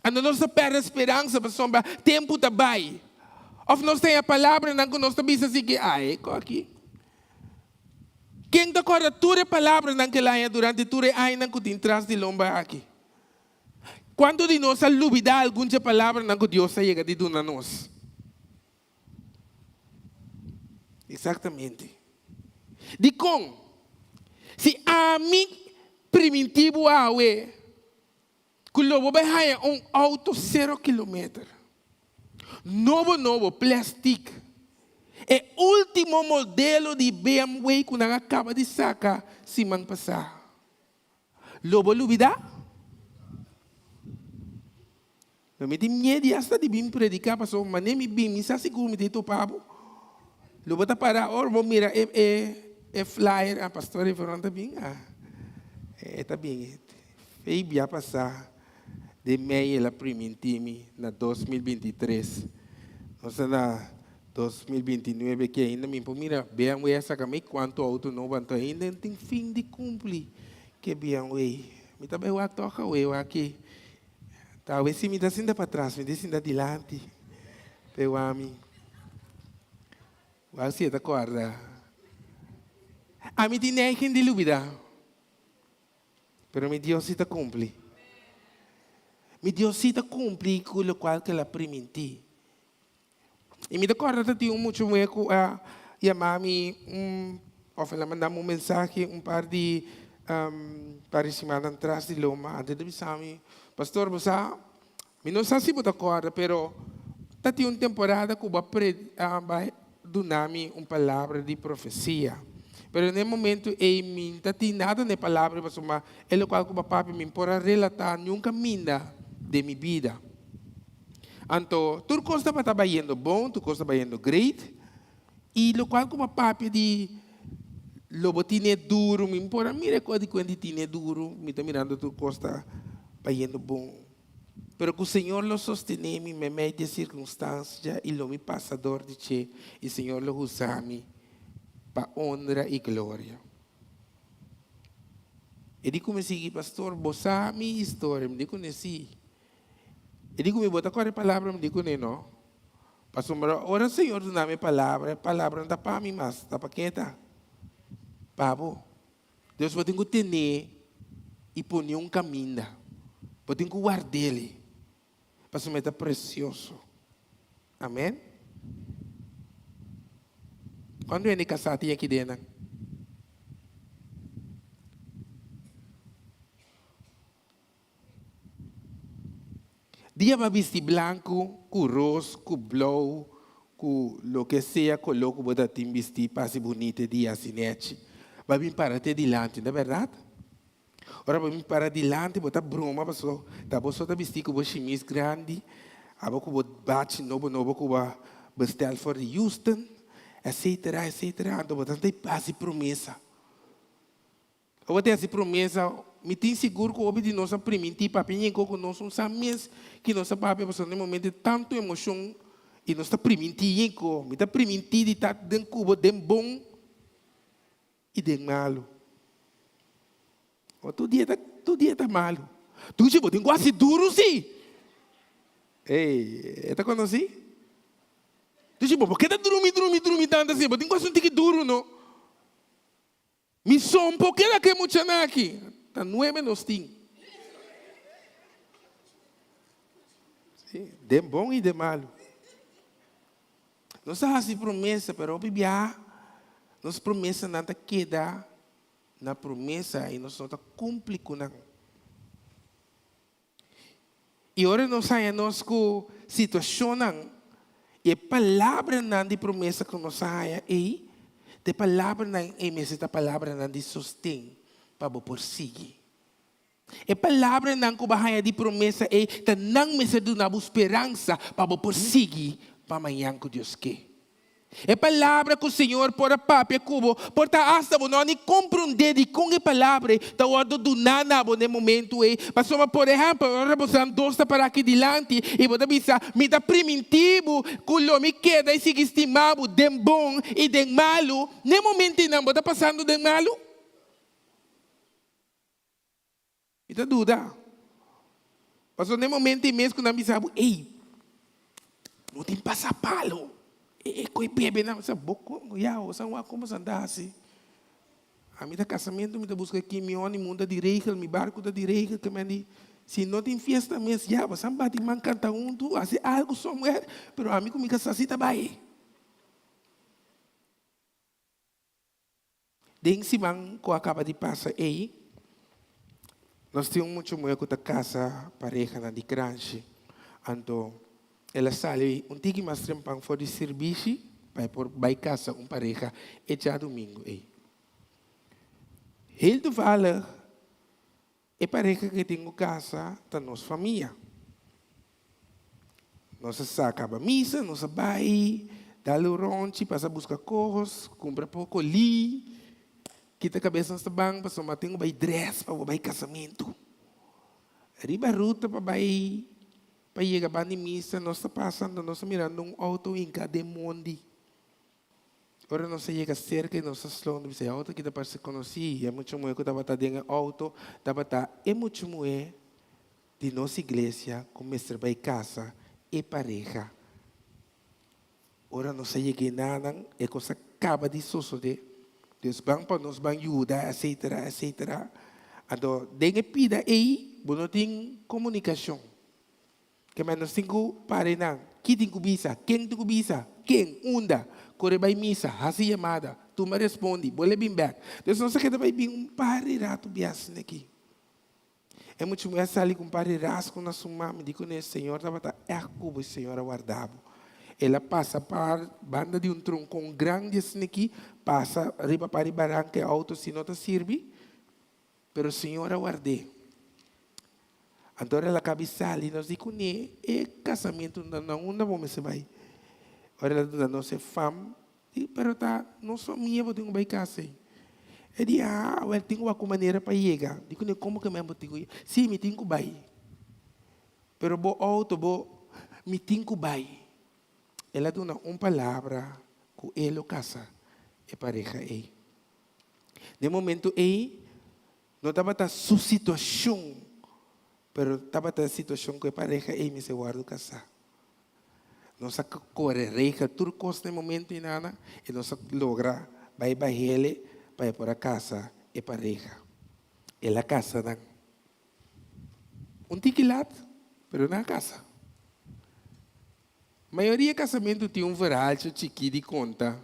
Anto nos ta pèrdè speransa pasobra tempu ta bai. Òf nos ta haña palabranan ku nos ta bisa si ke, Ai, e ko aki. Ken ta kòrda tur e palabranan ku el a haña durante tur e añanan ku tin tras di lomba aki? Kuantu di nos a lubidá algun dje palabranan ku Dios a yega di duna nos? Eksaktamente. Dikon? Si ami primintí bo awe Ku lo bo bai haña un outo sero kilometer, nobo nobo, plèstik, e último modelo di BMW ku nan a kaba di saka siman pasá. Lo bo lubidá? Lo mi tin miedu di asta di bin prediká pasobra manera mi bin mi sa sigur mi ta topa bo. Lo bo ta para ora bo mira e e e flyer, ah pastor Everon ta bin, ah e ta bin. Fei bia pasá den mei el a primintí mi na 2023. Nos ta na 2029 aki ainda mi por mira BMW a saka mei kuantu outo nobo anto ainda no tin fin di kumpli ke BMW. Mi ta bai wak tòg awe wak aki. Ta awe si mi ta sinta patras mi ta sinta dilanti p'e wak mi. Wak si e ta kòrda. Ami tin neiging di lubidá. Pero mi Dios si ta cumpli. Mi Dios si ta cumpli cu locual cu el a priminti. Y mi ta corda ta tin un mucha muhe cu a yama mi un, of el a manda mi un mensahe un par di par di simannan tras di loma antes di bisa mi, Pastor bo sa, mi no sa si bo ta corda pero ta tin un temporada cu bo a a duna mi un palabra di profesia. Pero na e momento ei mi no ta tin nada na e palabra pasobra e lokual ku bo a papia mi no por a relatá niun kaminda den mi bida. Anto tur kos tabata bayendo bon, tur kos ta bayendo great i lokual ku bo a papia di lo bo tine duru mi no por a mira e kos di kuenta di tine duru, mi ta mirando tur kos ta bayendo bon. Pero ku Señor lo sostené mi meimei di e sirkunstansia i lo mi pasa dor di dje, i Señor lo usa mi pa onra i gloria. E di ku mi sigui, Pastor, bo sa mi historia? Mi di kuné, Sí. E di ku mi, Bo ta kòrda e palabra? Mi di kuné, No. Pasobra ora Señor duna mi e palabra, e palabra no ta pa mi mas, ta pa ken e ta? Pa bo. Dios bo tin ku ten'é i pon'é un kaminda. Bo tin ku ward'é pasobra e ta presioso. Amen. Kuantu hende kasá tin aki den nan? Dia bo a bisti blanku ku ros ku blou ku loke sea koló ku bo ta tin bisti pa hasi bunita e dia asi nechi. Bo a bin para te dilanti, no ta bèrdat? Ora bo bin para dilanti bo ta broma paso ta bo so ta bisti ku bo shimis grandi, abo ku bo bachi nobo nobo ku bo a bestel for di Houston, etcetera, etcetera. Anto bo ta hasi promesa. Abo ta hasi promesa, mi tin sigur ku hopi di nos a primintí papia ñenko ku nos un sa mes ki nos a papia pasobra na e momento tantu emoshon i nos ta primintí ñenko. Mi ta primintí di ta den ku bo den bon i den malu. O tur dia ta tur dia ta malu. Dushi bo tin ku hasi duru si. Ey, e ta konosí? Dushi bo por keda drumi drumi drumi tantu asina, bo tin ku hasi un tiki duru no. Mi son por keda ku e muchanan aki. Ta nuebe nos tin. Sí, den bon i den malu. Nos a hasi promesa, pero hopi biaha nos promesanan ta keda na promesa i nos no ta kumpli ku nan. I ora nos haña nos ku situashonnan i e palabranan di promesa ku nos a haña ei, ta e palabranan ei mester ta palabranan di sosten pa bo por sigui. E palabranan ku bo a haña di promesa ei ta nan mester duna bo speransa pa bo por sigui pa mañan ku Dios ke. E palabra ku Señor por a papia ku bo por ta asta bo no a ni komprondé dikon e palabra ei ta wòrdu duná na bo na e momentu ei. Pasobra, por ehèmpel, ora bosonan dos ta pará aki dilanti i bo ta bisa, Mi ta primintí bo ku lo mi keda i sigui stima bo den bon i den malu, na e momentu einan bo ta pasando den malu? Mi ta duda. Pasobra na e momento ei mes ku nan bisa bo, ey, no tin pasapalo. E e koe bebe nan. Sa bo kon, ya, bo sa wak kon bo sa ta hasi. Ami ta kasamentu, mi ta buska ki mi honeymoon ta di regel, mi barku ta di regel. Ke men di, si no tin fiesta mes, ya, bo sa bati man kanta huntu, hasi algu somewhere, pero ami ku mi kasá si ta bai. Den siman ku a kaba di pasa ei, nos tin un mucha muhé ku ta kasa parehanan di kranshi. Anto el a sali un tiki mas trempan for di sirbishi pa e por bai kasa un pareha e djadumingu ei. Heel toevallig, E pareha ke tin ku kasa ta nos famia. Nos a sa kaba misa, nos a bai dal un ronchi, pasa buska kos, kumpra poko li, kita kabes nos ta ban pasobra tin ku bai dress pa bo bai kasamentu. Riba ruta pa bai pa yega banda di misa nos ta pasa anto nos ta mirando un outo hinka den mondi. Ora nos a yega serka i nos a slow, nos bisa, e outo aki ta parse konosí. I e mucha muhé ku tabata den e outo tabata e mucha muhé di nos iglesia ku mester bai kasa e pareha. Ora nos a yega enanan, e kos a kaba di sosodé. Dios ban pa nos ban yuda, etsetera, etsetera. Anto, den e pida ei, bo no tin komunikashon. Kemey nos tin ku para einan. Ki tin ku bisa? Ken tin ku bisa? Ken? Unda? Kore bai misa, hasi yamada, tuma respondi, bole bin bek. Dus nos a keda bai bin un par di ratu bias aki. E mucha muhé a sali ku un par di rasku na su man. Mi di kuné, Señor tabata ègt ku bo i Señor a warda bo. El a pasa par banda di un tronkon grandi asin'aki, pasa riba par di baranka e outo si no ta sirbi. Pero Señor a ward'é. Anto ora el a kabi sali, nos di kuné, E kasamentu no ta na unda bo mester bai. Ora el a duna nos e fam, di, Pero ta nos famia bo tin ku bai kasa ei. E di, Ah, awel tin ku wak un manera pa yega. Di kuné, Komo ke men bo tin ku yega? Sí, mi tin ku bai. Pero bo outo, bo, mi tin ku bai. El a duna un palabra ku e lo kasa e pareha ei. Den momento ei no tabata su situacion, pero tabata e situacion cu e pareha ei mester wordo casá. Nos a kore regel tur kos na e momento inana i nos a logra bai bahele pa e por a kasa e pareha. El a kasa nan. Un tiki lat, pero nan a kasa. Mayoria kasamentu tin un verhaaltje chikí di konta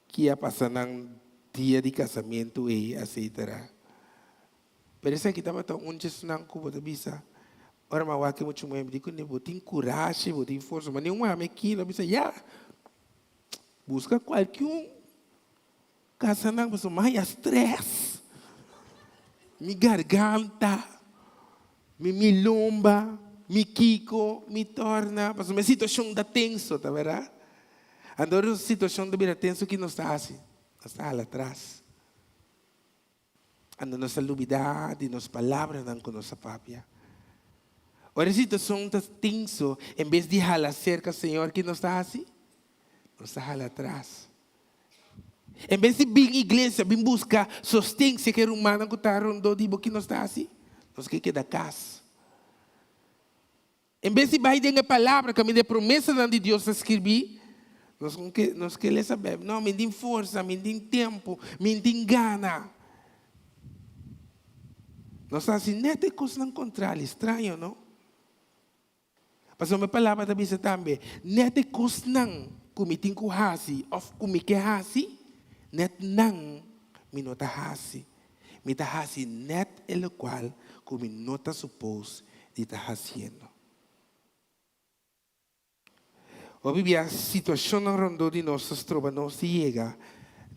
ki a pasa nan dia di kasamentu ei, etcetera. Pero esaki tabata un djesnan ku bo ta bisa, ora mi a wak e mucha muhé, mi di kuné, bo tin kurashi, bo tin forsa, ma niun mami aki lo a bisa, ya, buska kualke un kasa nan, pasobra mi a haña strès, mi garganta, mi mi lomba, mi kiko, mi tòrna, pasobra e situashon ta tenso, ta bèrdat? Anto ora e situashon ta bira tenso, ki nos ta hasi? Nos ta hala atras. Anto nos ta lubidá di nos palabranan ku nos a papia. Ora e situashon ta tenso, en bes di hala serka Señor, ki nos ta hasi? Nos ta hala atras. En bes di bin iglesia, bin buska sosten serka e rumannan ku ta rondó di bo, ki nos ta hasi? Nos ke keda kas. En bes di bai den e Palabra kaminda e promesanan di Dios ta skirbí, nos ke nos ke lesa Bijbel. No, mi tin forsa, mi tin tempu, mi tin gana. Nos ta hasi nèt e kosnan kontrali. Straño, no? Pasobra e Palabra ta bisa tambe, nèt e kosnan ku mi tin ku hasi òf ku mi ke hasi, nèt nan mi no ta hasi. Mi ta hasi nèt e lokual ku mi no ta supos di ta hasiendo. Hopi bia situashonnan rondó di nos ta stroba nos di yega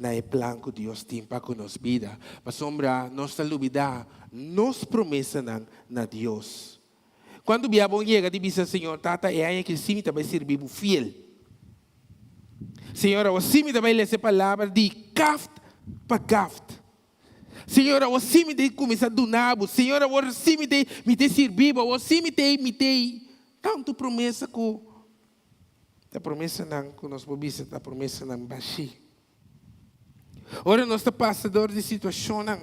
na e plan ku Dios tin pa ku nos bida, pasobra nos ta lubidá nos promesanan na Dios. Kuantu bia bo yega di bisa, Señor, Tata, e aña aki sí mi ta bai sirbi bo fiel. Señor, awo sí mi ta bai lesa e palabra di kaft pa kaft. Señor, awo sí mi ta kuminsá duna bo. Señor, awor sí mi ta mi ta sirbi bo. Awor sí mi ta mi ta Tantu promesa ku ta promesanan ku nos por bisa ta promesanan bashí. Ora nos ta pasa dor di situashonnan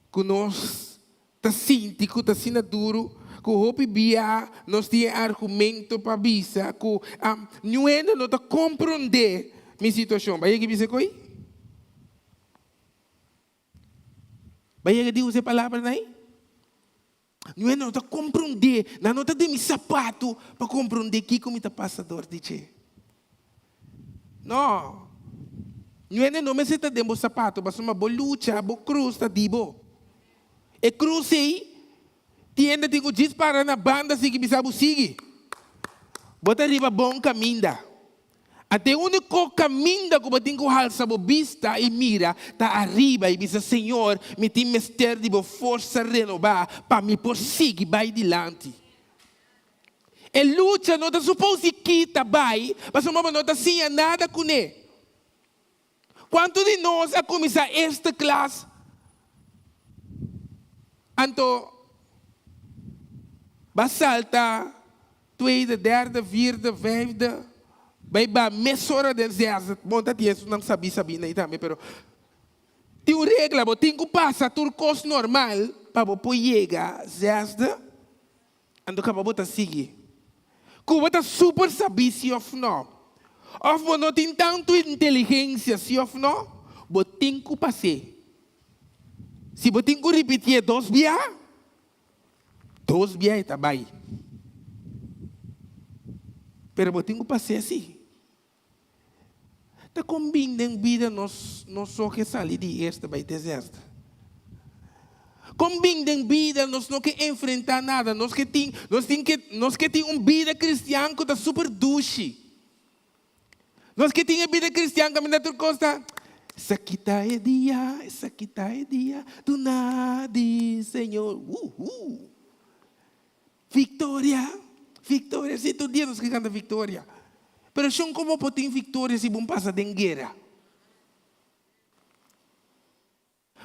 ku nos ta sinti ku ta asina duru ku hopi bia nos tin e argumento pa bisa ku niun hende no ta komprondé mi situashon. Bo a yega bisa ko'i? Bo a yega di usa e palabranan ei? Niun hende no ta komprondé, nan no ta den mi sapatu pa komprondé kiko mi ta pasa dor di dje. No. Niun hende no mester ta den bo sapatu pasobra bo lucha, bo krus ta di bo. E krus ei, tin hende tin ku djis para na banda sigui bisa bo sigui. Bo ta riba bon kaminda. Ante e úniko kaminda ku bo tin ku halsa bo bista i mira ta ariba i bisa, Señor, mi tin mester di bo forsa renobá pa mi por sigui bai dilanti. E lucha no ta supos di kita bai pasobra bo no ta siña nada kuné. Kuantu di nos a kuminsá eerste klas anto ba salta tweede, derde, vierde, vijfde, bai ba mesora den zesde? Bon ta tin esunnan sabí sabí na ei tambe pero tin un regla bo tin ku pasa tur kos normal pa bo por yega zesde Anto kaba bo ta sigui ku bo ta super sabí si òf nò, òf bo no tin tantu inteligensia si òf nò, bo tin ku pas'é. Si bo tin ku ripitié dos bia, dos bia e ta bai. Pero bo tin ku pas'é si. Ta kon bin den bida nos no so ke sali di eerste bai te zesde? Kon bin den bida nos no ke enfrentá nada? Nos ke tin, nos tin ke, nos ke tin un bida kristian ku ta super dushi. Nos ke tin e bida kristian kaminda tur kos ta, Esaki ta e dia, esaki ta e dia, duna di Señor. Wuhu! Victoria, victoria, si tur dia nos ke kanta victoria. Pero shon komo por tin victoria si bo pasa den guera?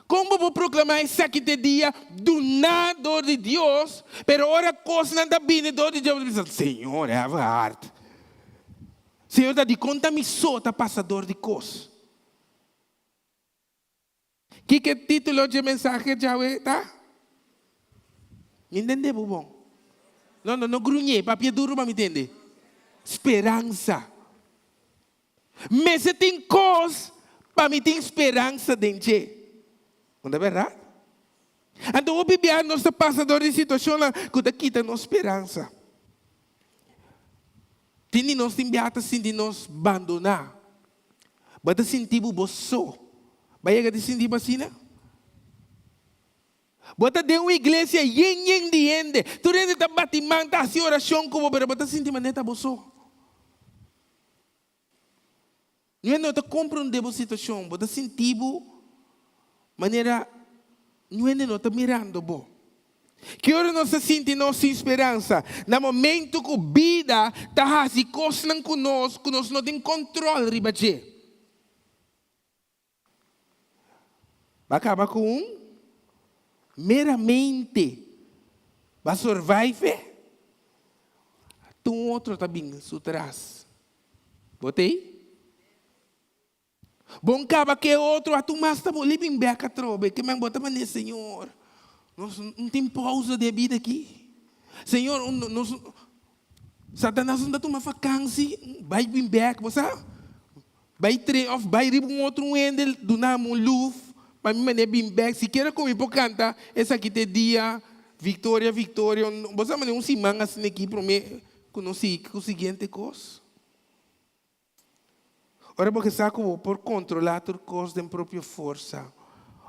Kon bo por proklama esaki te dia duná dor di Dios, pero ora kosnan ta bini dor di Dios bo ta bisa, Señor, have a heart. Señor ta dikon ta mi so ta pasa dor di kos? Kiko e título dje mensahe djawe ta? Mi ntende bo bon. No, no, no gruñé, papia duru pa mi tende. Speransa. Mester tin kos pa mi tin speransa den dje. No ta bèrdat? Anto hopi bia nos ta pasa dor di situashonnan ku ta kita nos speransa. Tin di nos tin bia ta sinti nos bandoná. Bo ta sinti bo bo so. Bo a yega di sinti bo asina? Bo ta den un iglesia yen yen di hende. Tur hende ta bati man, ta hasi orashon ku bo, pero bo ta sinti manera ta bo so. Niun hende no ta komprondé bo situashon. Bo ta sinti bo manera niun hende no ta mirando bo. Ki ora nos ta sinti nos sin speransa? Na momento ku bida ta hasi kosnan ku nos ku nos no tin kòntròl riba dje. Ba kaba ku un meramente ba survive tur un otro ta bin su tras. Bo t'ei? Bon kaba ku e otro a tur mas ta boli bin bek atrobe. Ke men bo ta manda Señor nos no tin pausa den e bida aki. Señor nos Satanas no ta tuma vakansi bai bin bek bo sa. Bai tren of bai riba un otro hende duna mi un luf pa mi manera bin bek sikiera ku mi por kanta esaki ta e dia victoria victoria bo sa manera un siman asina aki prome ku nos sigui ku siguiente kos. Ora bo ke sa ku bo por kontrola tur kos den propio forsa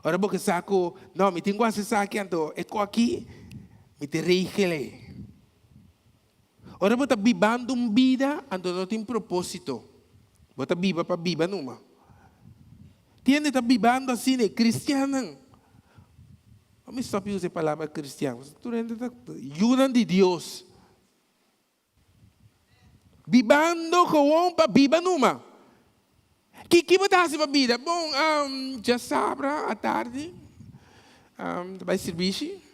ora bo ke sa ku no mi tin ku hasi esaki anto e ko aki mi ta regel. Ora bo ta bibando un bida, anto no tin propósito. Bo ta biba pa biba numa. Tin hende ta bibando asina, e cristiannan. Lo mi stop usa e palabra cristian, pasobra tur hende ta yunan di Dios. Bibando gewoon pa biba numa. Kiki bo ta hasi pa bida? Bon, djasabra atardi ta bai sirbishi.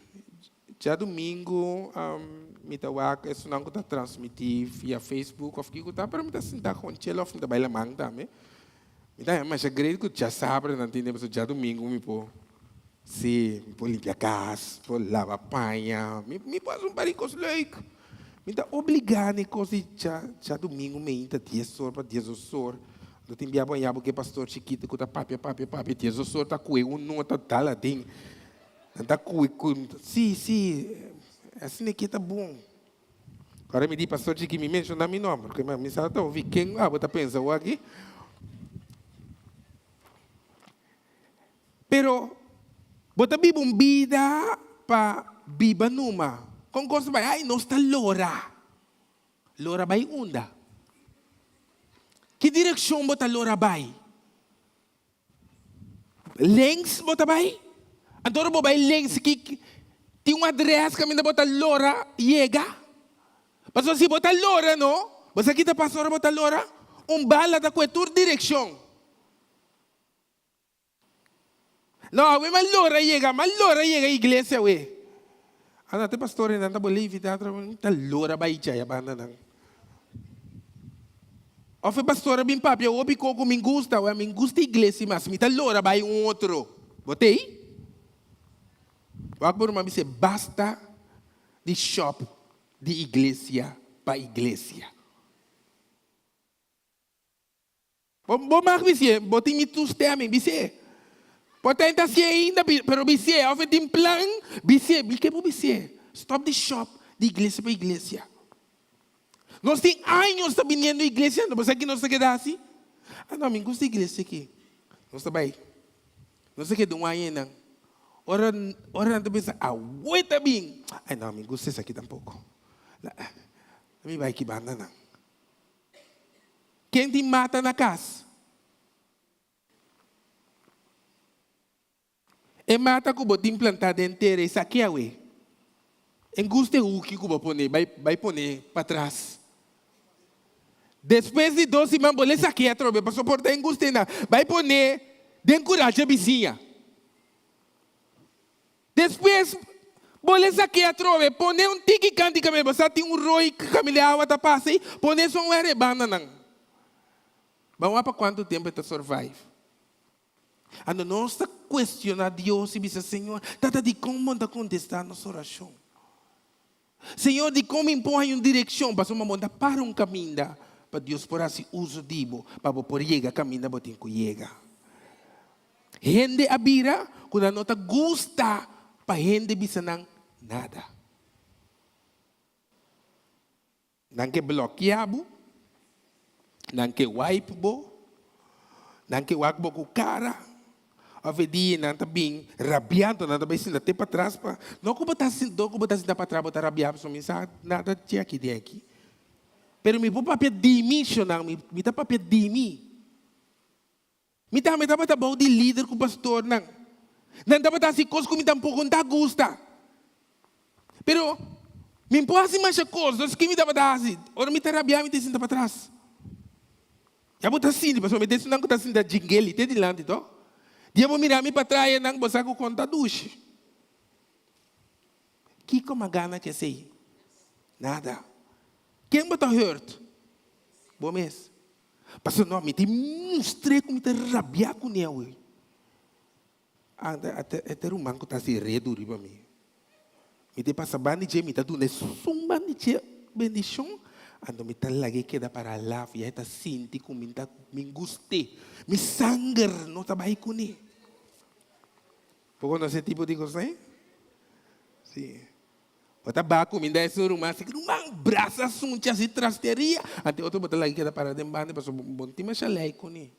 Djadumingu mi ta wak esunnan ku ta transmití via Facebook òf kiko ta, pero mi ta sinta kon chel òf mi ta bai laman tambe. Mi ta haña masha great ku djasabra nan tin den pasobra djadumingu mi por, sí, mi por limpia kas, mi por laba paña, mi mi por hasi un par di kos leuk. Mi ta obligá na e kos di djadumingu meinta dies or pa diesdos or. Lo tin bia bo haña bo ku e pastor chikitu ku ta papia papia papia diesdos or ta kue un nota dal aden. Nan ta kui ku, sí, sí, asina ke ta bon. Ora mi di pastor Chiki, mi menshoná mi nòmber, ke mi sa ta ovi ken abo ta pensa awor aki. Pero bo ta biba un bida pa biba numa. Kon kos ta bai? Ai, nos ta lora. Lora bai unda? Ki direkshon bo ta lora bai? Links bo ta bai? Anto ora bo bai links ki tin un adres kaminda bo ta lora yega? Pasobra si bo ta lora no, bo sa ki ta pasa ora bo ta lora? Un bala ta kue tur direkshon. No, awe mi a lora yega, mi a lora yega iglesia awe. Anda te pastor nan ta bolí invitá otro mi ta lora bai djaya banda nan. Of e pastor a bin papia hopi ko ku mi gusta, wè mi gusta iglesia mas mi ta lora bai un otro. Bo t'ei? Wak bo ruman bis'é basta di shop di iglesia pa iglesia. Bo bo mag bis'é, bo tin mi toestemming, bis'é. Por ta e ta hasié ainda, pero bis'é. Of e tin plan, bis'é. Mi ke bo bis'é. Stop di shop di iglesia pa iglesia. Nos tin años ta biniendo iglesia, anto bo sa ki nos ta keda hasi? Ah no, mi gusta iglesia aki. Nos ta bai. Nos ta keda un aña einan. Ora ora nan ta pensa, awe ta bin. Ay no, mi gusta esaki tampoko. Mi bai ki banda nan. Ken tin mata na kas? E mata ku bo tin plantá den tera esaki awe. En gusta e huki ku bo pone, bai bai pone patras. Despues di dos siman bo le saké atrobe pasobra por ta en gusta einan. Bai pone den kura dje bisiña. Despues, bo lesa ke atrobe, pone un tiki kanti kaminda bo sa tin un roi kaminda e awa ta pasa ei, pone esun wèr e bandanan. Ban wak pa kuantu tempu e ta survive. Anto nos ta kuestioná Dios i bisa, Señor, tata dikon bo no ta kontestá nos orashon? Señor, dikon mi por haña un direkshon? Pasobra bo no ta para un kaminda pa Dios por hasi uso di bo, pa bo por yega kaminda bo tin ku yega. Hende a bira ku nan no ta gusta pa hende bisa nan nada. Nan ke blokia bo, nan ke wipe bo, nan ke wak bo ku kara. Of e dia nan ta bin rabiando, nan ta bai sinta te patras pa, no ku bo ta no ku bo ta sinta patras bo ta rabia pasobra mi sa nada dje aki den aki. Pero mi por papia di mi shonnan, mi mi ta papia di mi. Mi tambe tabata bou di lider ku pastornan. Nan tabata hasi kos ku mi tampoko no ta gusta. Pero, mi por hasi masha kos, nos ki mi tabata hasi? Ora mi ta rabiá mi ta sinta patras. Ya bo ta sinti, pasobra mi ta esunnan ku ta sinta djingeli te dilanti to. Dia bo mira mi patras e nan bo sa ku kon ta dushi. Kiko mi a gana ku esei? Nada. Ken bo ta hurt? Bo mes. Pasobra no, mi tin mustr'é ku mi ta rabiá kuné awe. Anda, e ta e ruman ku ta hasi redu riba mi. Mi ta pasa banda di dje, mi ta duna esun banda di dje bendishon, anto mi ta lag'é keda para laf, ya e ta sinti ku mi ta mi gust'é. Mi sanger no ta bai kuné. Bo konosé tipo di kosnan? Sí. Bo ta ba kuminda esun ruman así, ruman brasa sunchi así trasteria, anto e otro bo ta laga keda para den banda pasobra bo no tin masha lei kuné.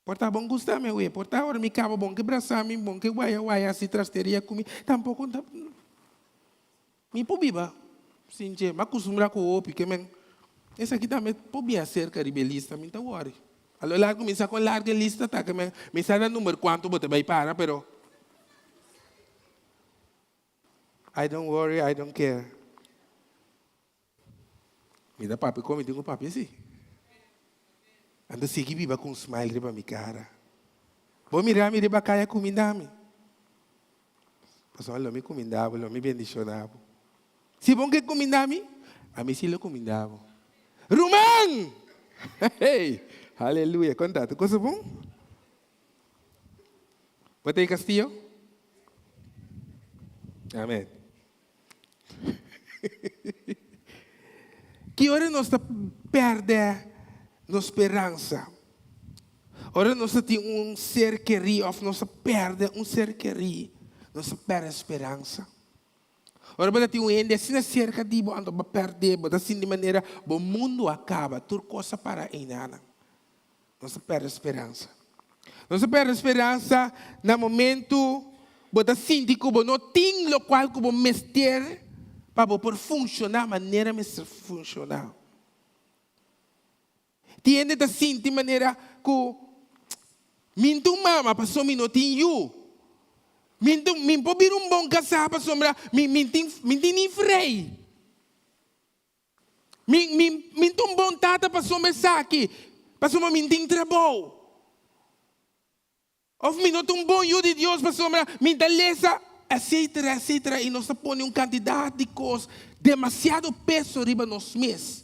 Por ta bon gusta mi awe, por ta ora mi kaba bon ke brasa mi, bon ke waya waya así trasteria ku mi, tampoko ta mi por biba sin dje, mi a kustumbrá ku hopi ke men esaki tambe por bin aserka riba e lista, mi ta wòri. A lo largo mi sa kon largo e lista ta ke mi sa na number kuantu bo ta bai para pero I don't worry, I don't care. Mi ta papia kon mi tin ku papia si. Anto sigui biba ku un smile riba mi kara. Bo mira mi riba kaya kuminda mi. Pasobra lo mi kuminda bo, lo mi bendishona bo. Si bo ke kuminda mi, ami si lo kuminda bo. Ruman! Hey! Aleluya! Kon ta? Tur cosa bon? Bo ta e Castillo? Amen. Ki ora nos ta pèrdè nos speransa? Ora nos ta tin un ser kerí òf nos ta pèrdè un ser kerí, nos ta pèrdè speransa. Ora bo ta tin un hende asina serka di bo, anto bo pèrdè, bo ta sinti manera bo mundu a kaba, tur kos a para einanan. Nos ta pèrdè speransa. Nos ta pèrdè speransa na momentu bo ta sinti ku bo no tin lokual ku bo mester pa bo por funshoná manera mester funshoná. Tin hende ta sinti manera ku mi n'ta un mama pasobra mi no tin yu. Mi n'ta mi por bira un bon kasá pasobra mi mi n'tin mi n'tin ni frei. Mi mi mi n'ta un bon tata pasobra esaki, pasobra mi n'tin trabou. Of mi no ta un bon yu di Dios pasobra mi ta lesa, etcetera, etcetera, i nos ta pone un kantidat di kos, demasiado peso riba nos mes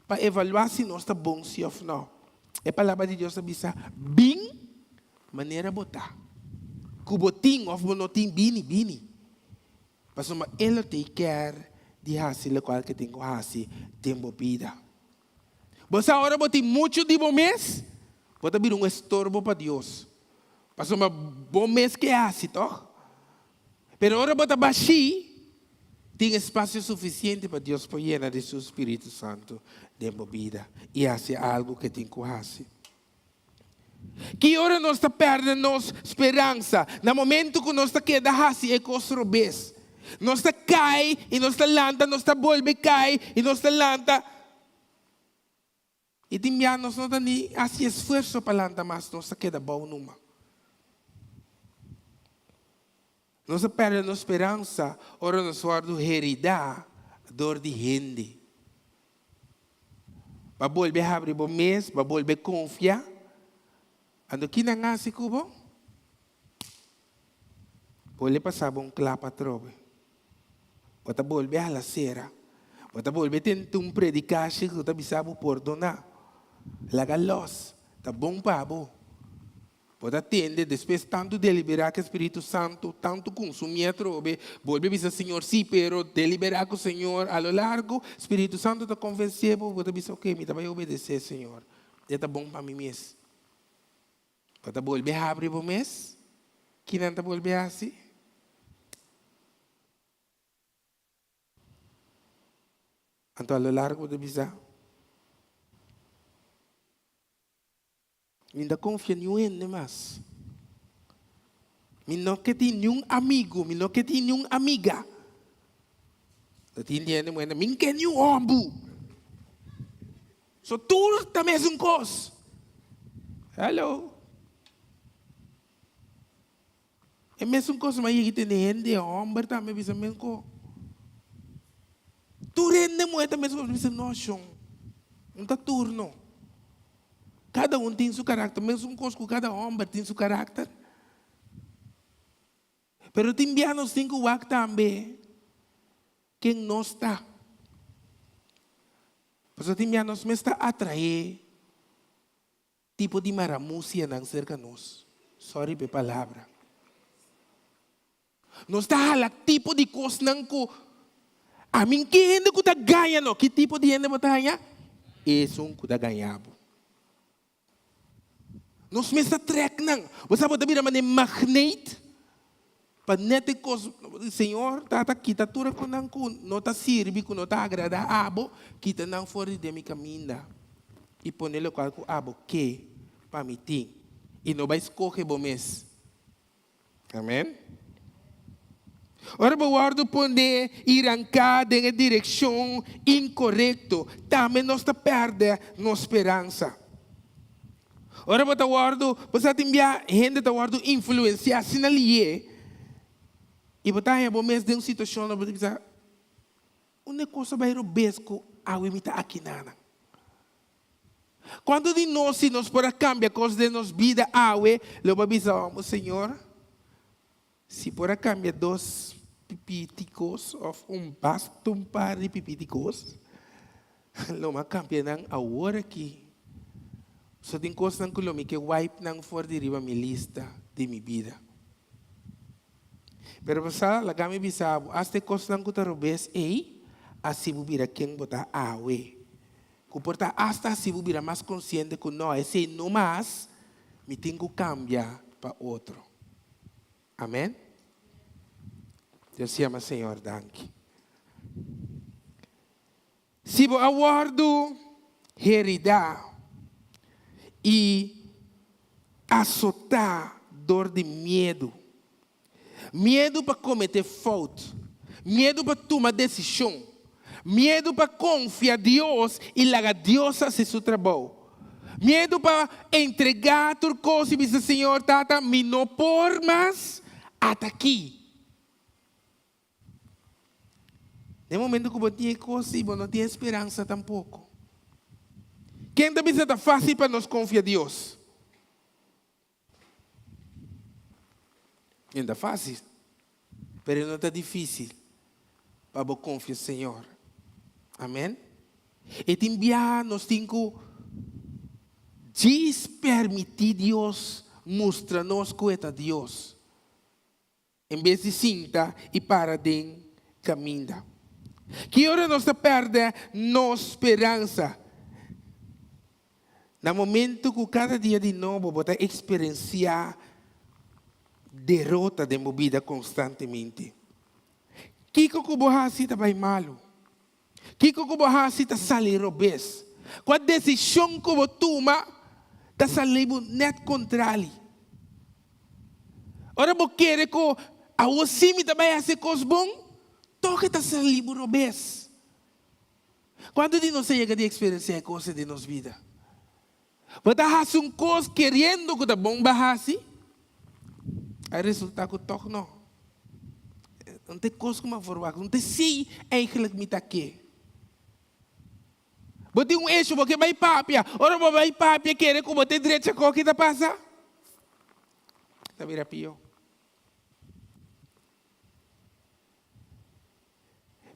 pa evaluá si nos ta bon si òf nò. E Palabra di Dios ta bisa, Bin manera bo ta. Ku bo tin òf bo no tin, bini, bini. Pasobra e lo tin kier di hasi lokual ke tin ku hasi den bo bida. Bo sa ora bo tin muchu di bo mes, bo ta bira un estorbo pa Dios. Pasobra bo mes ke hasi, tòg? Pero ora bo ta bashí, tin espasio sufisiente pa Dios por yena di su spiritu santu den bo bida i hasi algu ke tin ku hasi. Ki ora nos ta pèrdè nos speransa? Na momentu ku nos ta keda hasi e kos robes. Nos ta kai i nos ta lanta, nos ta bolbe kai i nos ta lanta. I tin bia nos no ta ni hasi esfuerso pa lanta mas, nos ta keda bou numa. Nos ta pèrdè nos speransa ora nos wòrdu heridá dor di hende. Ba bolbe habri bo mes, ba bolbe konfia. Anto ki nan hasi ku bo? Bolbe pasa bo un klap atrobe. Bo ta bolbe hala sera. Bo ta bolbe tenta un predikashi ku ta bisa bo pordoná. Laga lòs, ta bon pa bo. Bo ta tende despues tantu deliberá ku e Spiritu Santu, tantu kunsumí atrobe, bolbe bisa Señor sí, pero deliberá ku Señor a lo largo, Spiritu Santu ta konvensé bo, bo ta bisa ok, mi ta bai obedesé Señor, e ta bon pa mi mes. Bo ta bolbe habri bo mes? Kinan ta bolbe hasi? Anto a lo largo bo ta bisa. Mi no ta konfia niun hende mas. Mi no ke tin niun amigu, mi no ke tin niun amiga. Ta tin di hende muhé, mi no ke niun hòmbu. So tur ta mesun kos. Hello. E mesun kos mi a yega tende hende hòmber tambe bisa mes ko. Tur hende muhé ta mesun kos. Mi bisa no shon, no ta tur no. Kada un tin su karakter, mesun kos ku kada hòmber tin su karakter. Pero tin bia nos tin ku wak tambe ken nos ta. Pasobra tin bia nos mes ta atraé Tipo di maramusianan serka nos. Sorry pa e palabra. Nos ta hala tipo di kosnan ku ami ke hende ku ta gaña no. Ki tipo di hende bo ta haña? Esun ku ta gaña bo. Nos mes ta trèk nan. Bo sa bo ta bira manera magneet pa nèt e kos. Señor tata kita tur e kosnan ku no ta sirbi, ku no ta agradá abo, kita nan for di den mi kaminda. I pone lokual ku abo ke pa mi tin, i no bai skohe bo mes. Amen. Ora bo wòrdu pone i ranká den e direkshon inkorekto, tambe nos ta pèrdè nos speransa. Ora bo ta wòrdu, bo sa tin bia hende ta wòrdu influensiá asina lié, i bo ta haña bo mes den un situashon bo ta bisa, Unda e kos a bai robes ku awe mi ta aki nana? Kuantu di nos si nos por a kambia kos den nos bida awe lo bo a bisa omo Señor si por a kambia dos pipitikos òf un basta un par di pipitikos lo mi a kambia nan awor aki. So tin kosnan ku lo mi ke wipe nan for di riba mi lista di mi bida. Pero bo sa, laga mi bisa bo, asta e kosnan ku ta robes ei, hasi bo bira ken bo ta awe. Ku por ta asta hasi bo bira mas konsiente ku no, esei no mas, mi tin ku kambia pa otro. Amen? Dios yama Señor danki. Si bo a wòrdu heridá i asotá dor di miedu, miedu pa kometé fout, miedu pa tuma desishon, miedu pa konfia Dios i laga Dios hasi su trabou, miedu pa entregá tur kos i bisa, Señor, Tata, mi no por mas, ata aki. Den momento ku bo tin e kos i bo no tin e speransa tampoko. Ken ta bisa ta fásil pa nos konfia Dios? No ta fásil, pero e no ta difísil pa bo konfia Señor. Amèn. E tin biaha nos tin ku djis permití Dios mustra nos ku e ta Dios. En bes di sinta i para den kaminda. Ki ora nos ta pèrdè nos speransa? Na momentu ku kada dia di nobo bo ta eksperensiá derota den bo bida konstantemente. Kiko ku bo hasi ta bai malu. Kiko ku bo hasi ta sali robes. Kua desishon ku bo tuma ta sali bo nèt kontrali. Ora bo kere ku awor sí mi ta bai hasi kos bon, tòg e ta sali bo robes. Kuantu di nos a yega di eksperensiá e kos ei den nos bida? Bo ta hasi un kos keriendo ku ta bon bo a hasi, a resultá ku tòg no. No ta e kos ku mi a forwagt, no ta esei eigentlik mi ta ke. Bo tin un esho, bo ke bai papia, ora bo bai papia kere ku bo ta e drecha kos ki ta pasa? Ta bira pió.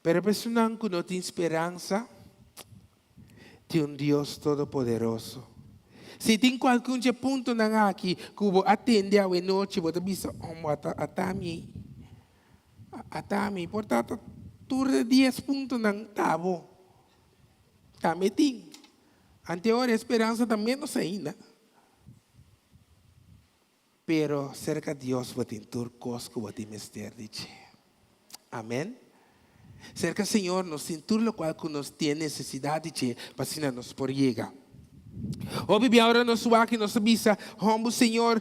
Pero pa esunnan ku no tin speransa, tin un Dios Todopoderoso. Si tin kualke un dje puntonan aki ku bo a tende awe nochi, bo ta bisa, Omo, ata ata mi, ata mi. Por ta ta tur e dies puntonan ta bo. Tambe tin. Ante ora e speransa ta ménos ainda. Pero serka Dios bo tin tur kos ku bo tin mester di dje. Amen. Serka Señor nos tin tur lokual ku nos tin nesesidat di dje pa asina nos por yega. Hopi bia ora nos wak i nos ta bisa, Hombu Señor,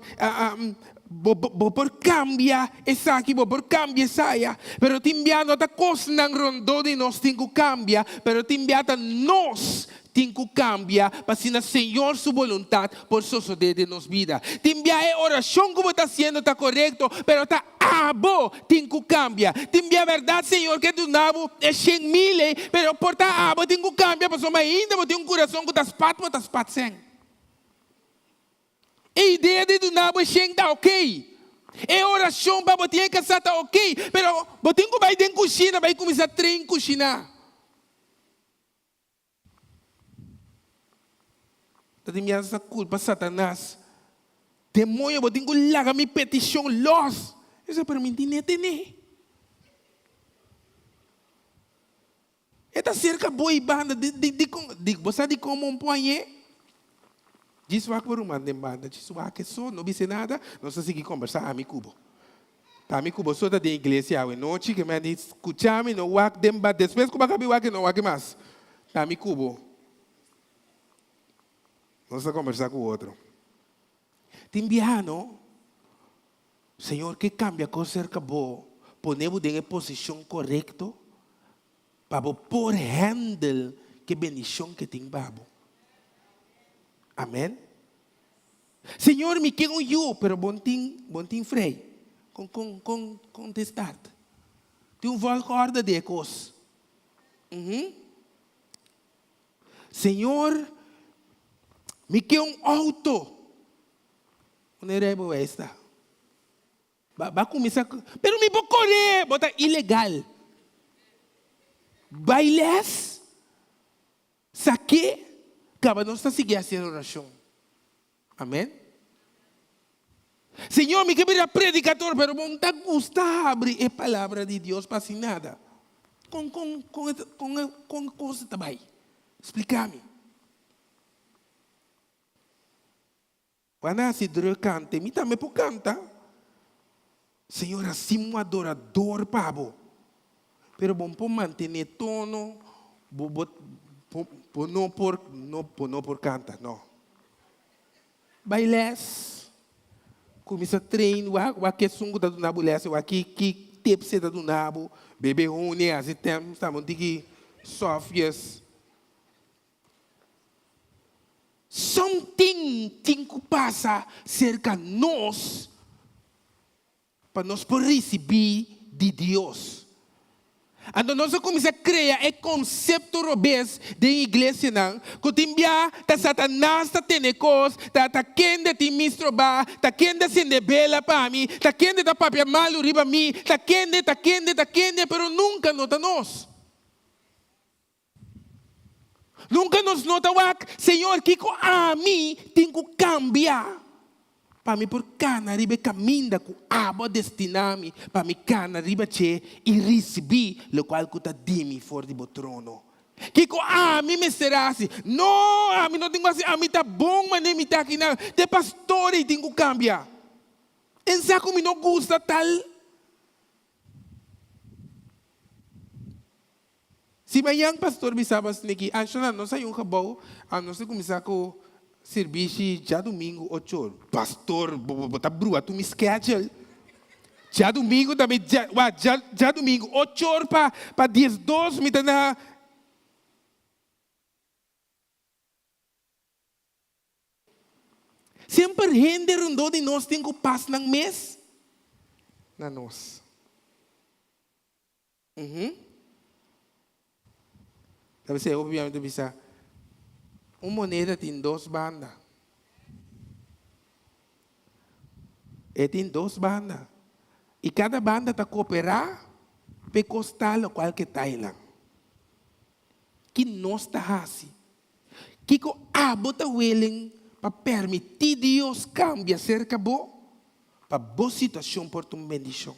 bo bo por kambia esaki, bo por kambia esaya. Pero tin bia no ta kosnan rondó di nos tin ku kambia, pero tin bia ta nos tin ku kambia pa asina Señor su boluntat por sosodé den nos bida. Tin bia e orashon ku bo ta hasiendo ta korekto, pero ta abo tin ku kambia. Tin bia bèrdat Señor ke duna bo e shen mil ei, pero por ta abo tin ku kambia pasobra ainda bo tin un kurason ku ta spat bo ta spat sèn. E idea di duna bo e shen ta okey. E orashon pa bo tin e kasá ta okey, pero bo tin ku bai den kushina bai kuminsá train kushiná. Ta tin biaha sa kulpa Satanas. Demoño, bo tin ku laga mi petishon lòs. E sa, pero mi tin e tene. E ta serka bo i banda. Di, di, dikon, di, bo sa dikon bo un pon añ'é? Djis wak bo ruman den banda. Djis wak e so, no bis'é nada. Nos ta sigui kombersá, ami ku bo. Ta mi ku bo so ta den iglesia awe nochi, ke mi a di, Skucha mi, no wak den ba, despues ku bo a kabi wak, no wak mas. Ta mi ku bo. Nos ta kombersá ku otro. Tin biaha no, Señor ke kambia kos serka bo, pone bo den e posishon korekto pa bo por handle ke bendishon ke tin pa bo. Amen. Señor mi ken un yu pero bon tin bon tin frei con con con con te start tin un volgorde di e cos uhum Señor mi ken un auto un e rijbewijs ta ba ba cuminsa pero mi por core bo ta ilegal bay les. Sa ke kaba nos ta sigui hasi orashon. Amen. Señor, mi ke bira predikador, pero bo no ta gusta habri e palabra di Dios pa hasi nada. Kon, kon, kon, kon, kon e kos ta bai? Splika mi. Bo a hasi druk kante, mi tambe por kanta. Señor, hasi un adorador pa bo. Pero bo no por mantené tono, bo, bo, bo, bo no por, no, bo no por kanta, no. Bai les, kuminsá train, wak, wak esun ku ta duna bo les, wak ki, ki tips e ta duna bo. Bebe honi, hasi tem, staba un tiki sòfjes. Something tin ku pasa serka nos pa nos por risibí di Dios. Anto nos a kuminsá krea e konsepto robes den iglesianan ku tin bia ta Satanas ta tene kos, ta ta kende tin mi strobá, ta kende a sende bela pa mi, ta kende ta papia malu riba mi, ta kende, ta kende, ta kende, pero nunka no ta nos. Nunka nos no ta wak, Señor, kiko ami tin ku kambia pa mi por kana riba e kaminda ku abo a destiná mi pa mi kana riba dje i risibí lokual ku ta di mi for di bo trono? Kiko ami mester hasi? No, ami no tin ku hasi, ami ta bon manera mi ta akinan. Te pastor ei tin ku kambia. En sa ku mi no gusta tal. Si mañan pastor bisa bas niki, Anshona, nos hay un gebou, a nos ta kuminsá ku sirbishi djadumingu ocho or. Pastor, bo bo ta brua tur mi schedule. Djadumingu tambe, dja, wa, dja, djadumingu ocho or pa pa diesdos mi ta na. Semper hende rondó di nos tin ku pas nan mes na nos. Uhum. Ta bisa e hopi biaha mi ta bisa, un moneda tin dos banda. E tin dos banda. I kada banda ta kooperá p'e kos ta lokual ke ta einan. Ki nos ta hasi? Kiko abo ta willing? pa permití Dios kambia serka bo pa bo situashon por ta un bendishon?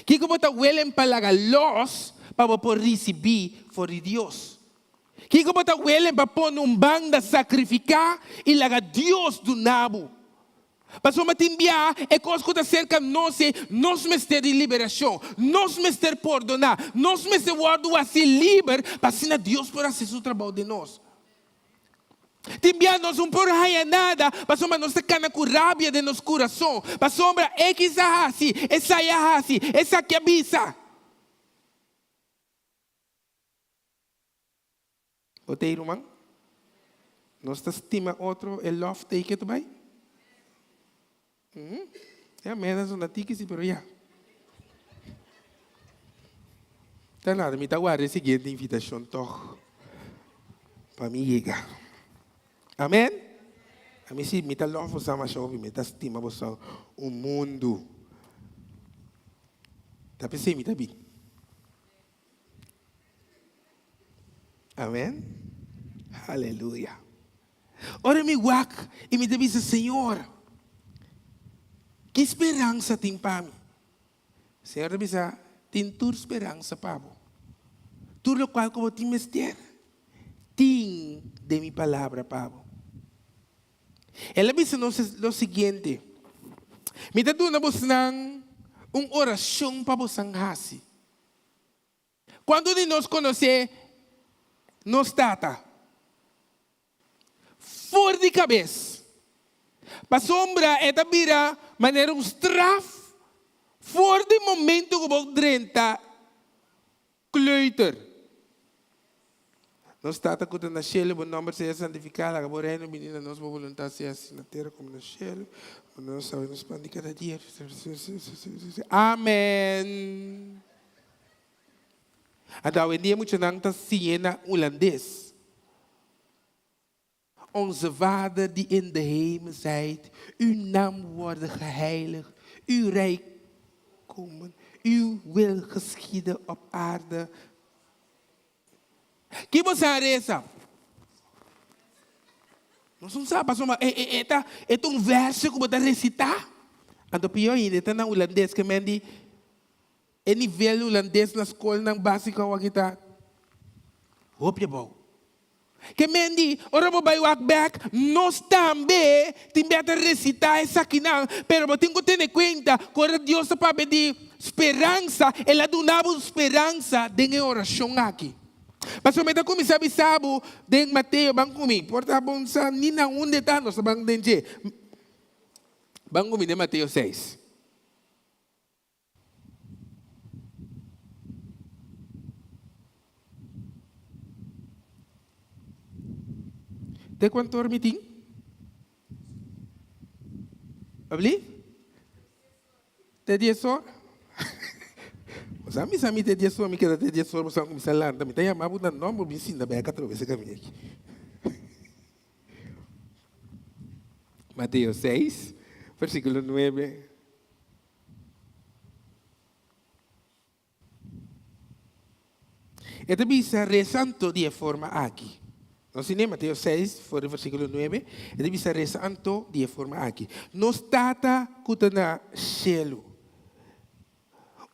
Kiko bo ta willing pa laga los pa bo por risibí for di Dios? Kiko bo ta willing pa pone un banda sakrifiká i laga Dios duna bo? Pasobra tin bia e kos ku ta serka nos ei, nos mester di liberashon, nos mester pordoná, nos mester wòrdu hasi liber pa asina Dios por hasi su trabou den nos. Tin bia nos no por haña nada pasobra nos ta kana ku rabia den nos kurason, pasobra ekis a hasi, esai a hasi, esaki a bisa. Bo ta ei ruman? Nos ta stima otro e lòf ta ei ke ta bai? Ya meda so na tiki si pero ya. Ta nada mi ta warda e siguiente invitashon tòg pa mi yega. Amen? Ami si mi ta lòf boso masha hopi mi ta stima boso un mundu. Ta p'esei mi ta bin. Amen. Aleluya. Ora mi wak i mi ta bisa, Señor, ki speransa tin pa mi? Señor ta bisa, Tin tur speransa pa bo. Tur lokual ku bo tin mester, tin den mi palabra pa bo. El a bisa nos lo siguiente, Mi ta duna bosnan un orashon pa bosan hasi. Kuantu di nos konosé nos Tata? For di kabes. Pasobra e ta bira manera un straf for di momento ku bo drenta kleuter. Nos Tata ku ta na shelu, bo nòmber sea santifiká, laga bo reino bini na nos, bo boluntat sea hasi na tera komo na shelu. Bo nos awe nos pan di kada dia. Amen. Anto awendia muchanan ta siñ'é na hulandes. Onze Vader die in de hemel zijt, uw naam worde geheiligd, uw rijk komen, uw wil geschiede op aarde. Ki bo sa resa? Nos no sa pasobra e ta e ta un verso ku bo ta resitá. Anto pió ainda e ta na hulandes ke men di E nivel hulandes na skolnan básiko awor ta hopi abou. Ke men di, ora bo bai wak bèk, nos tambe tin bia ta resitá esakinan, pero bo tin ku tene kuenta ku ora Dios ta papia di speransa, el a duna bo speransa den e orashon aki. Pasobra mi ta kuminsá bisa bo den Mateo, ban ku mi, por ta bo no sa ni na unda e ta, nos ta ban den dje. Ban ku mi den Mateo seis. Te kuantu ora mi tin? Pabli? Te dies or? Bo sa mi sa mi te dies or, mi keda te dies or, bo sa kuminsá lanta, mi ta yama bo na nòmber, bo bin sinta bèk atrobe se kaminda aki. Mateo seis, versíkulo nuebe. E ta bisa resa anto di e forma aki. Nos tene Mateo 6, for di versíkulo 9. E ta bisa resa anto di e forma aki. Nos Tata ku ta na shelu.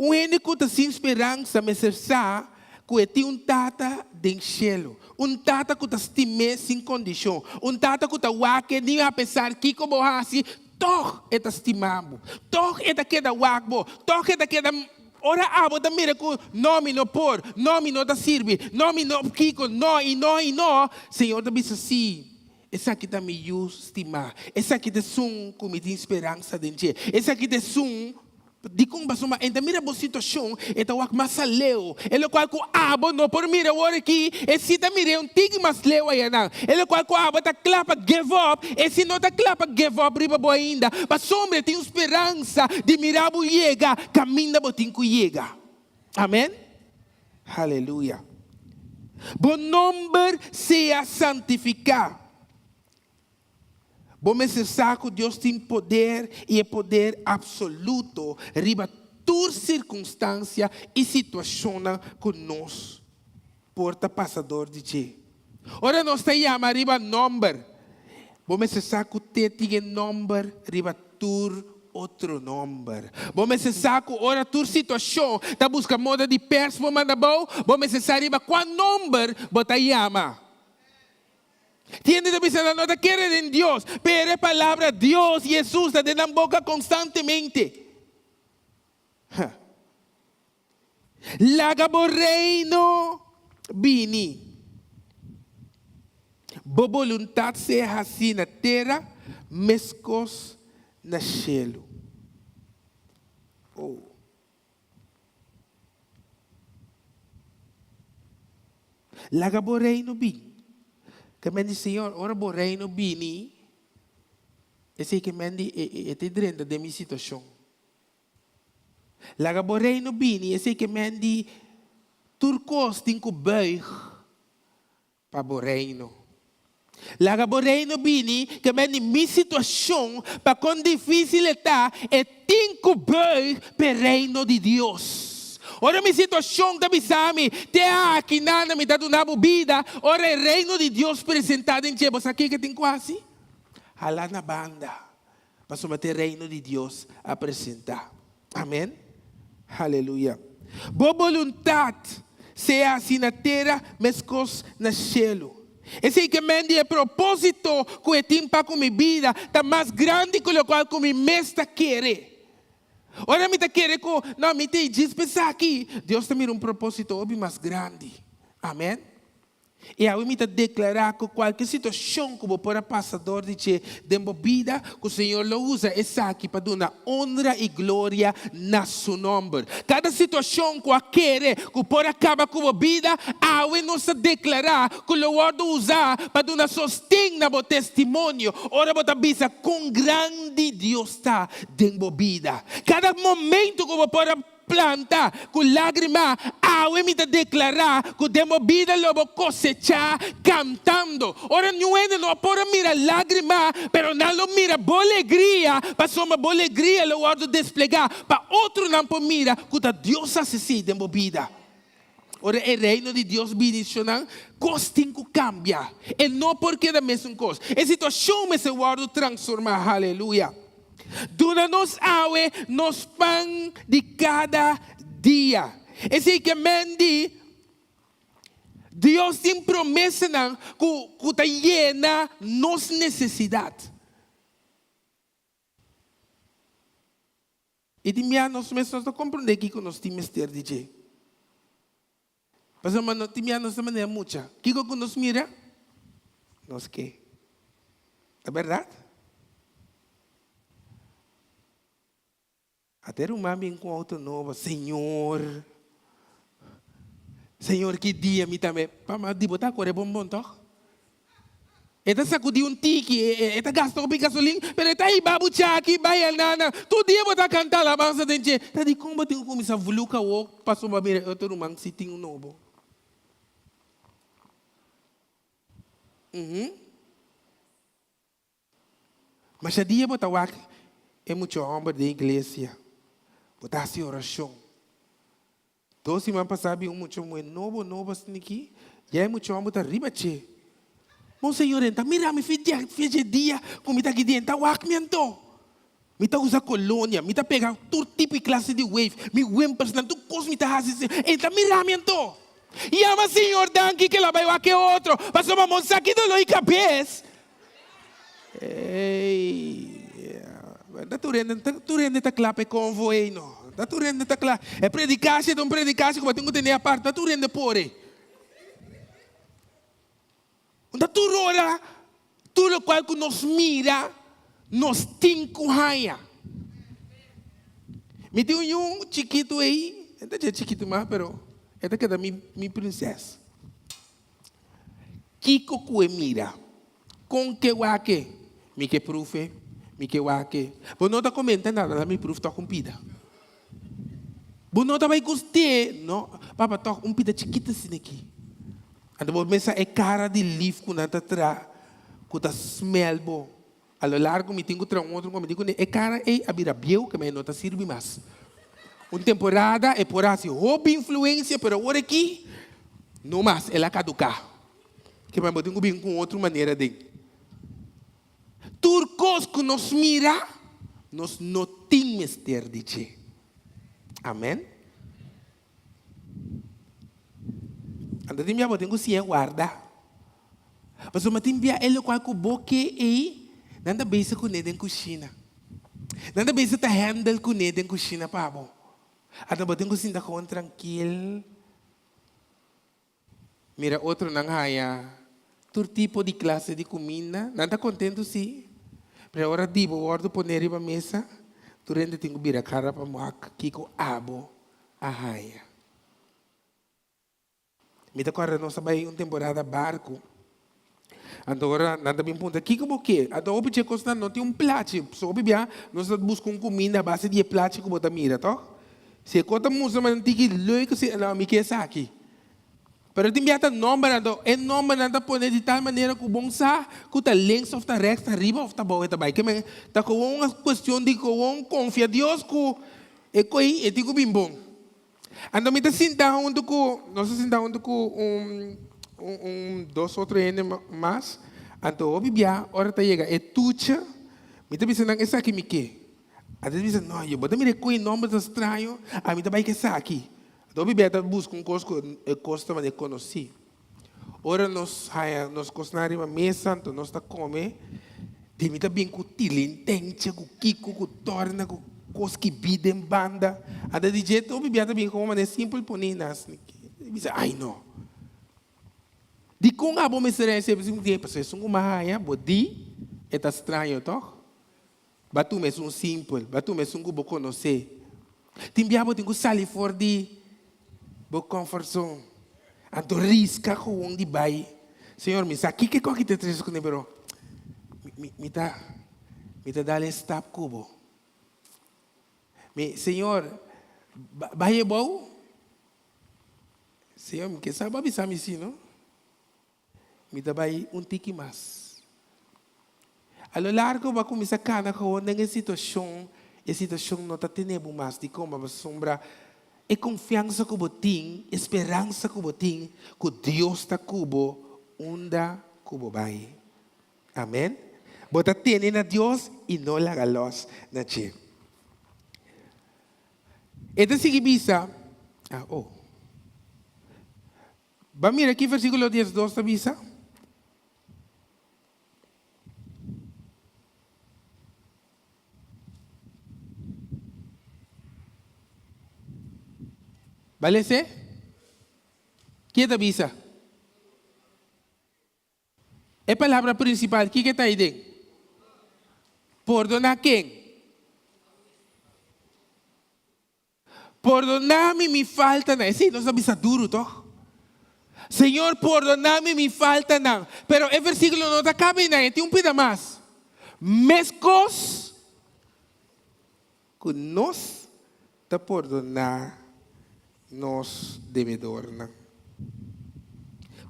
Un hende ku ta sin speransa mester sa ku e tin un Tata den shelu. Un Tata ku ta stim'é sin kondishon. Un Tata ku ta wak e ni apesar kiko bo hasi, Tòg e ta stima bo. Tòg e ta keda wak bo. Tòg e ta keda ora abo ta mira ku no mi no por, no mi no ta sirbi, no mi no kiko, no i no i no, Señor ta bisa sí, esaki ta mi yu stimá, esaki ta esun ku mi tin speransa den dje, esaki ta esun Dikon? Pasobra e ta mira bo situashon, e ta wak mas aleu. E lokual ku abo no por mira awor aki, e si ta mir'é un tiki mas leu ayanan. E lokual ku abo ta kla pa give up, e si no ta kla pa give up riba bo ainda. Pasobra e tin un speransa di mira bo yega kaminda bo tin ku yega. Amen. Haleluya. Bo nomber sea santifiká. Bo mester sa ku Dios tin poder i e poder apsoluto riba tur sirkunstansia i situashonnan ku nos por ta pasa dor di dje. Ora nos ta yama riba nòmber. Bo mester sa ku te tin e nòmber riba tur otro nòmber. Bo mester sa ku ora tur situashon ta buska moda di pèrs bo manda bou, bo mester sa riba kua nòmber bo ta yama. Tin hende ta bisa nan no ta kere den Dios, pero e palabra Dios, Jesus, ta den nan boka konstantemente. Ha. Laga bo reino bini. Bo boluntat sea hasí na tera meskos na shelu. Oh. Laga bo reino bin. Ke men di, Señor, ora bo reino bini, esei ke men di e ta drenta den mi situashon. Laga bo reino bini, esei ke men di tur kos tin ku buig pa bo reino. Laga bo reino bini, ke men di mi situashon, pa kon difísil e ta, e tin ku buig p'e reino di Dios. Ora mi situashon ta bisa mi, te aki nana mi ta duna bo bida, ora e reino di Dios presentá den dje, bo sa kiko tin ku hasi? Hala na banda. Pasobra ta e Reino di Dios a presentá. Amèn. Aleluya. Bo boluntat sea hasi na tera meskos na shelu. Esei ke men di e propósito ku e tin pa ku mi bida ta mas grandi ku lokual ku mi mes ta kere. Ora mi ta kere ku, no, mi ta e djis pa esaki, Dios ta mira un propósito hopi mas grandi. Amèn. I awe mi ta deklará ku kualke situashon ku bo por a pasa dor di dje den bo bida, ku Señor lo usa esaki pa duna onra i gloria na Su nòmber. Kada situashon ku a kere ku por a kaba ku bo bida, awe nos ta deklará ku lo wòrdu usá pa duna sosten na bo testimonio ora bo ta bisa kon grandi Dios ta den bo bida. Kada momento ku bo por a. Planta ku lágrima, awe mi ta deklará ku den bo bida lo bo kosechá kantando. Ora niun hende no a por a mira lágrima, pero nan lo mira bo legria, pasobra bo legria lo wòrdu desplegá pa otronan por mira ku ta Dios a hasi esei den bo bida. Ora e Reino di Dios bini, shonnan, kos tin ku kambia. E no por keda mesun kos. E situashon mester wòrdu transformá. Haleluya! Duna nos awe nos pan di kada dia. Esei ke men di, Dios tin promesanan ku ku ta yena nos nesesidat. I di mia nos mes nos ta komprondé kiko nos tin mester di dje. Pasobra no tin mia nos ta manera mucha. Kiko ku nos mira, nos ke. Ta bèrdat? Ata e ruman bin ku un outo nobo, Señor, Señor ki dia mi tambe. Mama di bo ta kore bon bon tòg? E ta sakudí un tiki, e ta gasta hopi gasolin, pero e ta hiba bo chaki, bai alnana. Tur dia bo ta kanta alabansa den dje. Ta dikon bo tin ku kuminsá vluk awor pasobra bo a mira e otro ruman si tin un nobo? Uhum. Masha dia bo ta wak e mucha hòmber den iglesia, bo ta hasi orashon. Dos siman pasá bin un mucha muhé nobo nobo asina aki, ya e mucha hòmber ta riba dje. Mon Señor, e ta mira mi fe dje dia ku mi ta aki den, e ta wak mi anto. Mi ta usa kolonia, mi ta pega tur tipo i klase di wave, mi wimpersnan, tur kos mi ta hasi, e ta mira mi anto. Yama Señor danki ke el a bai wak e otro, pasobra mon sa ki doló i kabes. Ey, ta tur hende, ta tur hende ta kla pa e konvo ey no. Ta tur hende ta kla. E predikashi ta un predikashi ku bo tin ku tene apart, ta tur hende por ey. Ta tur ora, tur lokual ku nos mira, nos tin ku haña. Mi tin un yu chikitu ey, e ta dje chikitu mas, pero e ta keda mi mi prinses. Kiko ku e mira? Kon ke wak e? Mi ke pruf e, mi ke wak e. Bo no ta komenta nada, la mi pruf tòg un pida. Bo no ta bai gust'é, no, papa tòg un pida chikito asina aki. Anto bo mesa e kara di lif ku nan ta traha ku ta smèl bo. A lo largo mi tin ku traha un otro mi di kuné e kara ei a bira bieu ke mi no ta sirbi mas. Un temporada e por hasi hopi influensia pero awor aki no mas, el a kaduká. Ke mi bo tin ku bin ku un otro manera den. kos ku nos mira, nos no tin mester di dje. Amen. Anto tin bia bo tin ku siña warda. Pasobra tin bia e lokual ku bo ke ei, nan ta bezig kuné den kushina. Nan ta bezig ta handle kuné den kushina pa bo. Anto bo tin ku sinta gewoon trankil. Mira otronan haña tur tipo di klase di kuminda, nan ta kontentu sí, pero ora di bo wòrdu poné riba mesa, tur hende tin ku bira kara pa wak kiko abo a haña. Mi ta kòrda nos a bai un temporada barku, anto ora nan ta bin puntra, Kiko bo ke? Anto hopi dje kosnan no tin un plachi, so hopi bia nos ta buska un kuminda a base di e plachi ku bo ta mira, tòg? Si e kos ta mustra manera tiki leuk, si, no, mi ke esaki. Pero tin bia ta nomber anto e nombernan ta pone di tal manera ku bon sa ku ta links of ta rechts, ta riba of ta abou e ta bai. Ke men ta gewoon un kuestion di gewoon konfia Dios ku e koi e tin ku bin bon. Anto mi ta sinta huntu ku, nos ta sinta huntu ku un un dos otro hende mas, anto hopi bia ora ta yega e tucha mi ta bisa nan esaki mi ke. Anto mi bisa, no, yo bo ta mira e koi nomber ta straño, ami ta bai ku esaki. Anto hopi bia ta buska un kos ku e kos ta manera konosí. Ora nos haña nos kosnan riba mesa, anto nos ta kome, di mi ta bin ku tilintencha, ku kiko, ku tòrna, ku kos kibí den banda. Anto di dje hopi bia ta bin komo manera simpel pone nas. Mi bisa, ai no. Dikon abo mester haña esei? Pasobra esun ku mi a haña, bo di e ta straño tòg? Ba tuma esun simpel, ba tuma esun ku bo konosé. Tin bia bo tin ku sali for di bo comfort zone. Anto riska gewoon di bai. Señor, mi sa kiko aki ta trese kuné, pero mi, mi ta, mi ta dal e stap ku bo. Mi, Señor, bai abou? Señor, mi ke sa bo a bisa mi si, no? Mi ta bai un tiki mas. A lo largo bo a kuminsá kana gewoon den e situashon, e situashon no ta tene bo mas. Dikon? Pasobra e konfiansa ku bo tin, e speransa ku bo tin ku Dios ta ku bo unda ku bo bai. Amen. Bo ta tene na Dios i no laga lòs na dje. E ta sigui bisa, ah, oh. Ba mira ki versíkulo diesdos ta bisa. Ba lese? Ki e ta bisa? E palabra prinsipal, kiko ta ei den? Pordoná ken? Pordoná mi mi faltanan. Esei nos a bisa duru, tòg? Señor, pordoná mi mi faltanan. Pero e versíkulo no ta kaba einan, e tin un pida mas. Meskos ku nos ta pordoná nos debedornan.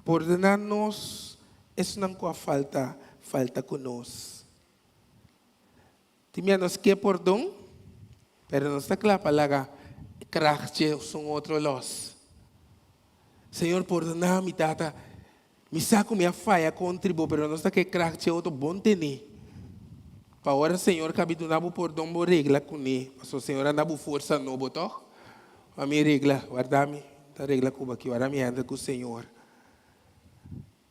Pordoná nos esnan ku a falta falta ku nos. Tin bia nos ke pordon, pero nos ta kla pa laga krag dje un otro los. Señor, pordona mi, Tata. Mi sa ku mi a faya kontri bo, pero nos ta ke krag dje otro bon tene. Pa ora Señor kabi duna bo pordon, bo regla kuné. Pasobra Señor a da bo forsa nobo, tòg? Pa mi regla, warda mi ta regla ku bo aki, warda mi hèndel ku Señor.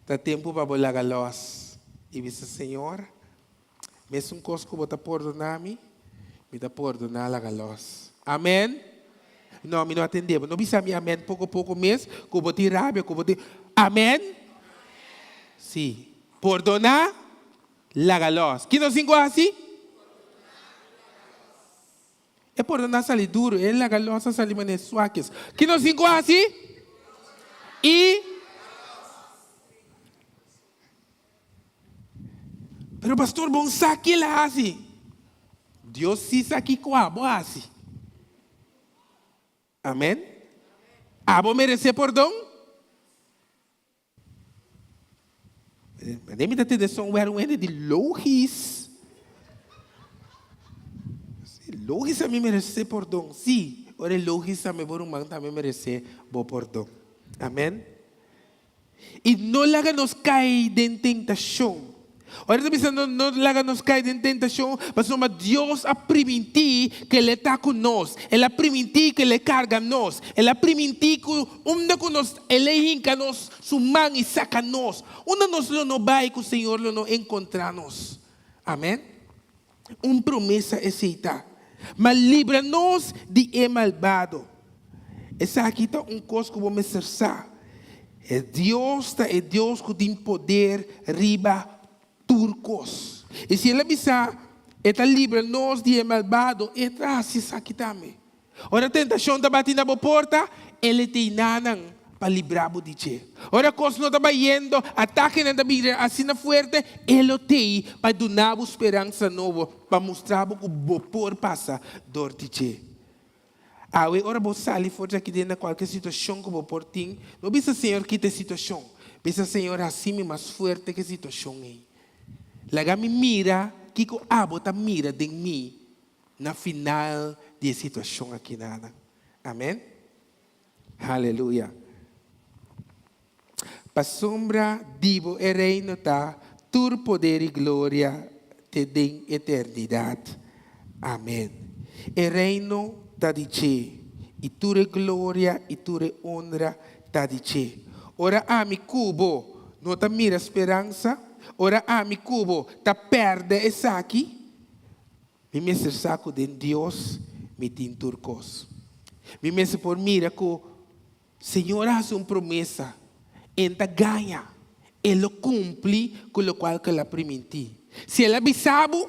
Ta tempu pa bo laga lòs i bisa, Señor, mesun kos ku bo ta pordoná mi, mi ta pordoná laga lòs. Amèn? No, mi no a tendé bo. No bisa mi amèn poko poko mes, ku bo tin rabia, ku bo tin. Amèn? Sí. Pordoná, laga lòs. Ki nos tin ku hasi? E pordoná sali duru, e laga lòs a sali manera suakes. Ki nos tin ku hasi? I. Pero pastor bon sa ki el a hasi. Dios si sa kiko abo a hasi. Amen. Abo meresé pordon? Wanneer mi ta tende son wèr un hende di logis. Si, logis a mi meresé pordon. Si, ora e logis tambe bo ruman tambe meresé bo pordon. Amen. I no laga nos kai den tentashon. Ora ta bisa no no laga nos kai den tentashon, pasobra Dios a primintí ku El e ta ku nos. El a primintí ku El e karga nos. El a primintí ku unda ku nos El e hinka nos su man i saka nos. Unda nos lo no bai ku Señor lo no enkontrá nos. Amèn. Un promesa esei ta. Ma libra nos di e malbado. Esaki ta un kos ku bo mester sa, E Dios ta e Dios ku tin poder riba tur kos. I si el a bisa e ta libra nos di e malbado, e ta hasi esaki tambe. Ora tentashon ta bati na bo porta, el e tin nanan pa libra bo di dje. Ora kos no ta bayendo, atakenan ta bira asina fuerte, e lo tei pa duna bo speransa nobo, pa mustra bo ku bo por pasa dor di dje. Awe, ora bo sali for di aki den na kualke situashon ku bo por tin, no bisa Señor kita e situashon, bisa Señor hasi mi mas fuerte ku e situashon ei. Laga mi mira kiko abo ta mira den mi na final di e situashon akinanan. Amen. Haleluya. Pasobra di bo e reino ta, tur poder i gloria te den eternidat. Amen. E reino ta di dje, i tur e gloria i tur e onra ta di dje. Ora ami ku bo no ta mira speransa, ora ami ku bo ta pèrdè esaki, Mi mester sa ku den Dios mi tin tur kos. Mi mester por mira ku Señor a hasi un promesa, E ta gaña, E lo kumpli ku lokual ku El a primintí. Si El a bisa bo,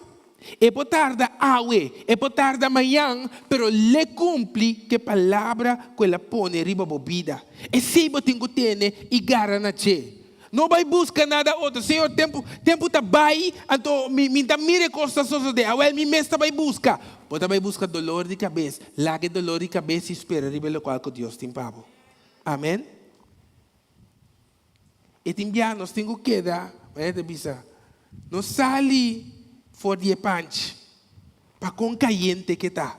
e por tarda awe, e por tarda mañan, pero l'e kumpli ku e palabra ku El a pone riba bo bida. Esei bo tin ku tene i gara na dje. No bai buska nada otro. Señor, tempu, tempu ta bai, anto mi, mi ta mira e kos ta sosodé. Awel, mi mes ta bai buska. Bo ta bai buska dolor di kabes. Laga e dolor di kabes i spera riba e lokual ku Dios tin pa bo. Amen. E tin bia nos tin ku keda, manera ta bisa, no sali for di e panchi, pa kon kayente ke ta.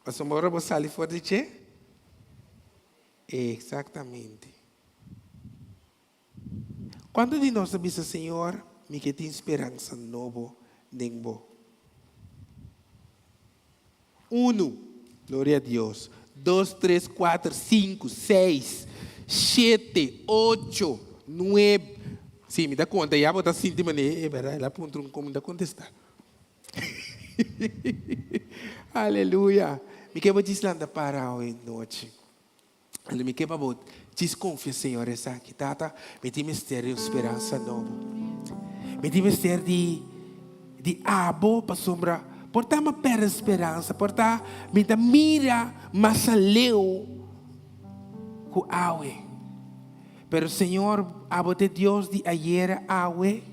Pasobra ora bo sali for di dje, Exactamente. Cuanto di nos ta bisa, Señor, mi ke tin speransa nobo den Bo? Uno, gloria a Dios. Dos, tres, cuater, cinco, seis, shete, ocho, nuebe. Sí, mi ta conta, ya bo ta sinti manera, e berdad, el a puntra un con mi ta contesta. Aleluya. Mi ke bo djis lanta para awe nochi. Anto mi ke pa bo djis konfia Señor esaki. Tata, mi tin mester di un speransa nobo. Mi tin mester di di abo pasobra por ta mi a perde speransa, por ta mi ta mira mas aleu ku awe. Pero Señor, abo ta e Dios di ayera, awe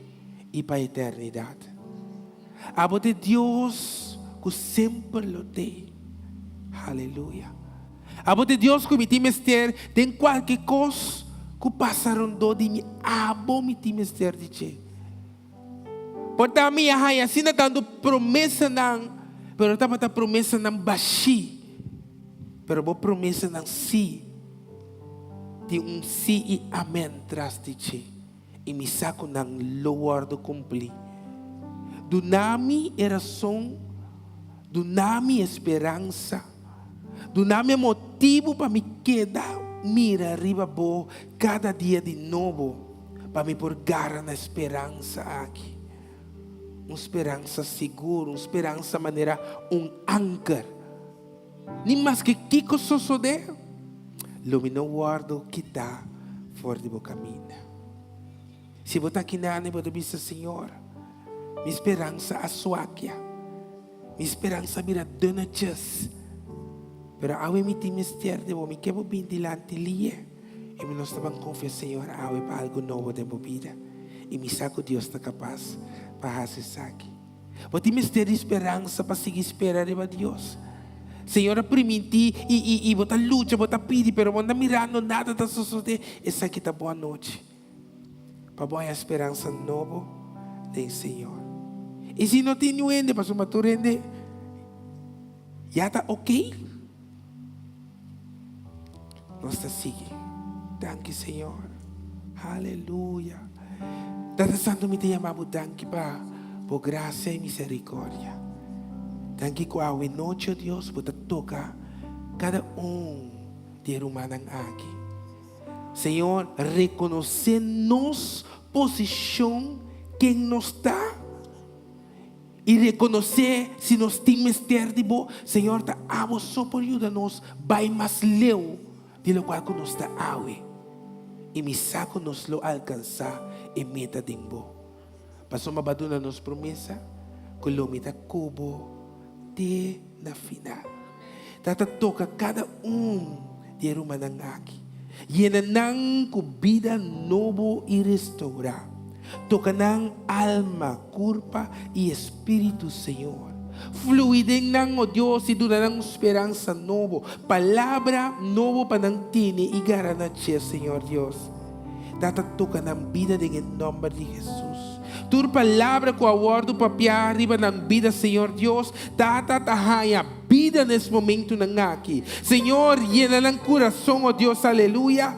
i pa eternidat. Abo ta e Dios ku semper lo t'ei. Haleluya. Abo ta e Dios ku mi tin mester den kualke kos ku pasa rondó di mi, abo mi tin mester di dje. Por ta mi a haña asina tantu promesanan, pero tabata promesanan bashí. Pero bo promesanan sí tin un sí i amèn tras di dje, i mi sa ku nan lo wòrdu kumplí. Duna mi e rason, duna mi e speransa, duna mi e motibu pa mi keda mira riba bo kada dia di nobo, pa mi por gara na e speransa aki. Un speransa sigur, un speransa manera un anker. Ni maske kiko sosodé, lo mi no wòrdu kitá for di bo kaminda. Si bo ta akinan i bo ta bisa, Señor, mi speransa a swakia, mi speransa a bira dunnetjes, pero awe mi tin mester di bo, mi ke bo bin dilanti lie, i mi nos ta ban konfia Señor awe pa algu nobo den bo bida, i mi sa ku Dios ta kapas pa hasi esaki. Bo tin mester di speransa pa sigui spera riba Dios. Señor a primintí i, i, i bo ta lucha, bo ta pidi, pero bo no ta mirando nada ta sosodé. Esaki ta bo anochi pa bo haña speransa nobo den Señor. I si no tin niun hende, pasobra tur hende ya ta okey, nos ta sigui. Danki Señor. Aleluya. Tata Santu, mi ta yama Bo danki pa Bo grasia i misericordia. Danki ku awe nochi, o Dios, Bo ta toka kada un di e rumannan aki. Señor, rekonosé nos posishon, ken nos ta, i rekonosé si nos tin mester di Bo. Señor, ta abo so por yuda nos bai mas leu di lokual ku nos ta awe. I mi sa ku nos lo alkansá e meta den Bo. Pasobra Bo a duna nos promesa ku lo mi ta ku Bo te na final. Tata toka kada un di e rumannan aki. Yena nan ku bida nobo i restourá. Toka nan alma, kurpa i espíritu, Señor. Flui den nan, o Dios, i duna nan un speransa nobo, palabra nobo pa nan tene i gara na dje, Señor Dios. Tata toka nan bida den e nomber di Jesus. Tur palabra ku a wòrdu papiá riba nan bida Señor Dios, Tata ta haña bida nes momentunan aki. Señor yena nan kurason o Dios aleluya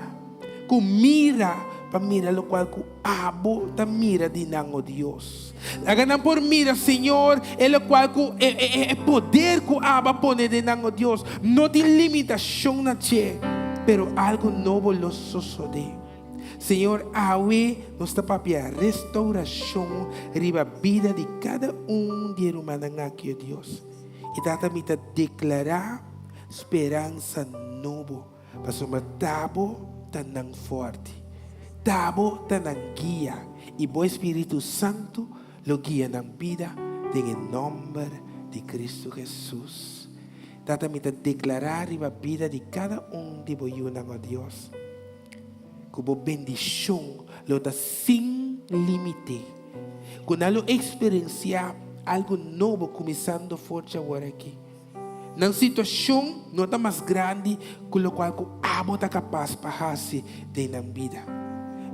ku mira pa mira lokual ku Abo ta mira di nan o Dios. Laga nan por mira Señor e lokual ku e e e poder ku Abo a pone den nan o Dios. No tin limitashon na dje, pero algu nobo lo sosodé. Señor, awe nos ta papia restaurashon riba bida di kada un di e rumannan aki, o Dios. I Tata, mi ta deklará speransa nobo, pasobra ta Bo ta nan fòrti, ta Bo ta nan guia, i Bo Espíritu Santu lo guia nan bida den e nòmber di Kristu Hesus. Tata, mi ta deklará riba bida di kada un di Bo yunan, o Dios, ku Bo bendishon lo ta sin límite, ku nan lo eksperensiá algu nobo kuminsando for dje awor aki. Nan situashon no ta mas grandi ku lokual ku abo ta kapas pa hasi den nan bida.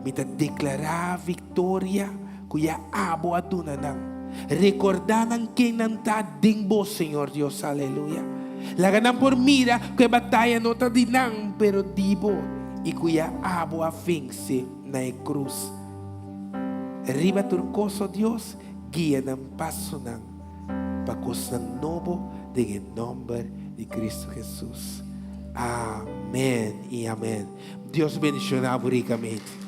Mi ta deklará viktoria ku ya abo a duna nan. Rekordá nan ken nan ta den bo, Señor Dios. Aleluya. Laga nan por mira ku e bataya no ta di nan, pero di bo, i ku ya abo a vense na e krus. Riba tur kos, o Dios, guia nan pasonan pa kosnan nobo den e nòmber di Kristu Hesus. Amèn i amèn. Dios bendishoná bo rikamente.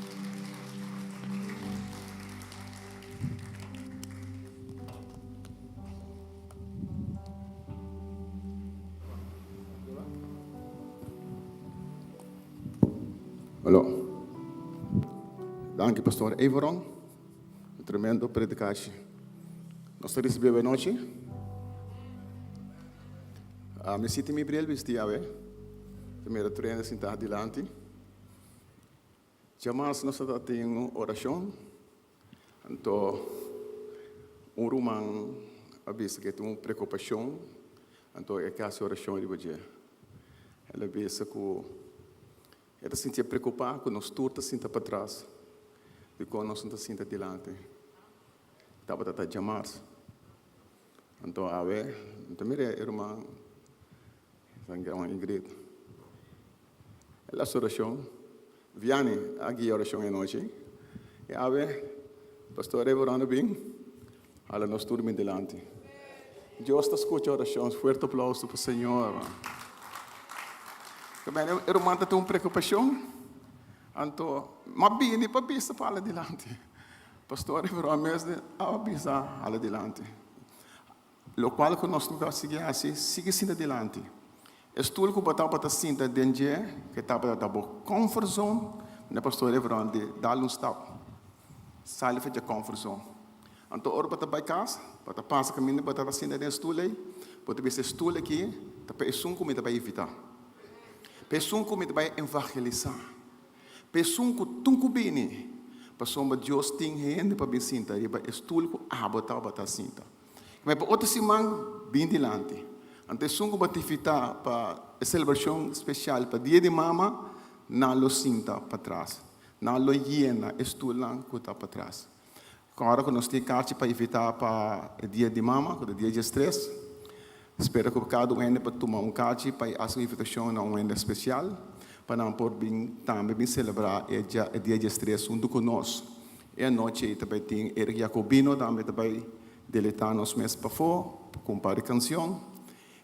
Hallo. Danki Pastor Everon. Un tremendo predikashi. Nos ta risibi awe nochi. Ah, mi siti mi bril bisti awe. Ta mira tur hende sintá dilanti. Djamas nos ta tin un orashon, anto un ruman a bisa ku e tin un preokupashon, anto e ke hasi orashon riba dje. El a bisa ku e ta sintié preokupá ku nos tur ta sinta patras, dikon nos no ta sinta dilanti. Tabata ta djamars. Anto awe mi ta mira e ruman Ingrid. El a hasi orashon. Vianney a guia orashon e nochi. I awe Pastor Reverando bin hala nos tur bin dilanti. Dios ta skucha orashon. Fuerte aplauso pa Señor. E ruman ta tin un preokupashon. Anto m'a bini pa bisa pa hala dilanti. Pastor Reverando mes a bisa hala dilanti. Lokual ku nos ta sigui hasi, sigui sinta dilanti. E stul ku bo tabata sinta den dje, ku e tabata ta bo comfort zone, mane Pastor Everon di dal un stap, sali for dje comfort zone. Anto ora bo ta bai kas, bo ta pasa kaminda bo tabata sinta den e stul ei, bo ta bisa e stul aki ta pa esun ku mi ta bai invitá, pa esun ku mi ta bai evangelisá. Pa esun ku tun ku bini, pasobra Dios tin hende pa bin sinta riba e stul ku abo tabata sinta. Ma pa otro siman bin dilanti. Anto esun ku bo a tifitá pa e selebrashon spesial pa Dia di Mama, nan lo sinta patras. Nan lo yena e stulnan ku ta patras. Ora ku nos tin karchi pa invitá pa e Dia di Mama, ku ta dia diestres, spera ku kada un hende por tuma un karchi pa e hasi un invitashon na un hende spesial pa nan por bin tambe bin selebrá e dia diestres huntu ku nos. E anochi ei ta bai tin Eric Jacobino tambe ta bai deleitá nos mes pafó ku un par di kansion.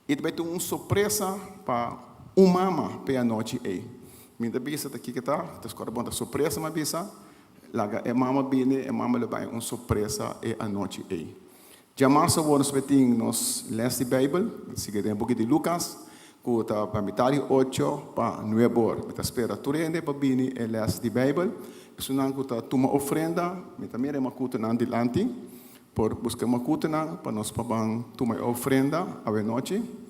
I ta bai tin un sorpresa pa un mama pa e anochi ei. Mi ta bisa ta kiko ta, ta skòrda bon ta sorpresa mi a bisa, laga e mama bini, e mama lo bai un sorpresa e anochi ei. Djamarsa awor nos bai tin nos les di Beibel, sigui den buki di Lukas, ku ta pa mitar di ocho pa nuebe or. Mi ta spera tur hende pa bini e les di Beibel. Esunnan ku ta tuma ofrenda, mi ta mira e makutunan dilanti. Por buska e makutunan pa nos pa ban tuma e ofrenda awenochi.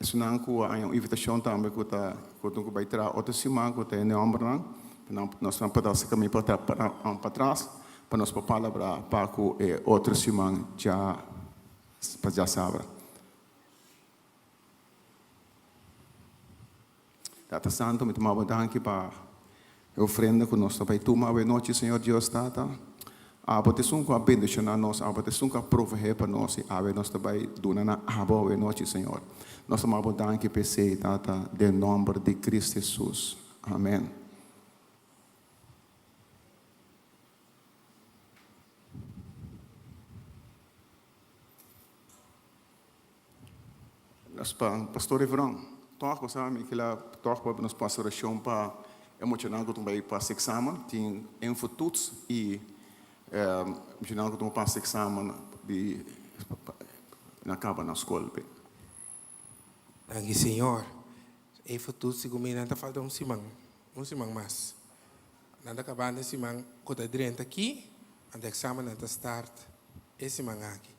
Esunnan ku a haña un invitashon tambe ku ta ku tin ku bai traha otro siman ku ta e nòmbernan pa nan nos nan por ta hasi kaminda pa pa tras pa nos por palabrá pa ku e otro siman dja pa djasabra. Tata Santo, mi ta maba danki pa e ofrenda ku nos ta bai tuma awe nochi, Señor Dios Tata. Abo ta esun ku a bendishoná nos, abo ta esun ku a proveé pa nos, i awe nos ta bai duna na abo awe nochi, Señor. Nos ta maba danki pa esei, Tata, den nòmber di Cristo Hesus. Amèn. Nos pa Pastor Everon, tòg bo sa mi kila tòg pa nos pasa orashon pa e muchanan ku ta bai pasa eksamen, tin infotoets i muchanan ku ta pasa eksamen di na kaba na skol. Danki Señor. Infotoets segun mi nan ta falta un siman, un siman mas. Nan ta kabando e siman ku ta drenta aki, anto eksamen nan ta start e siman aki.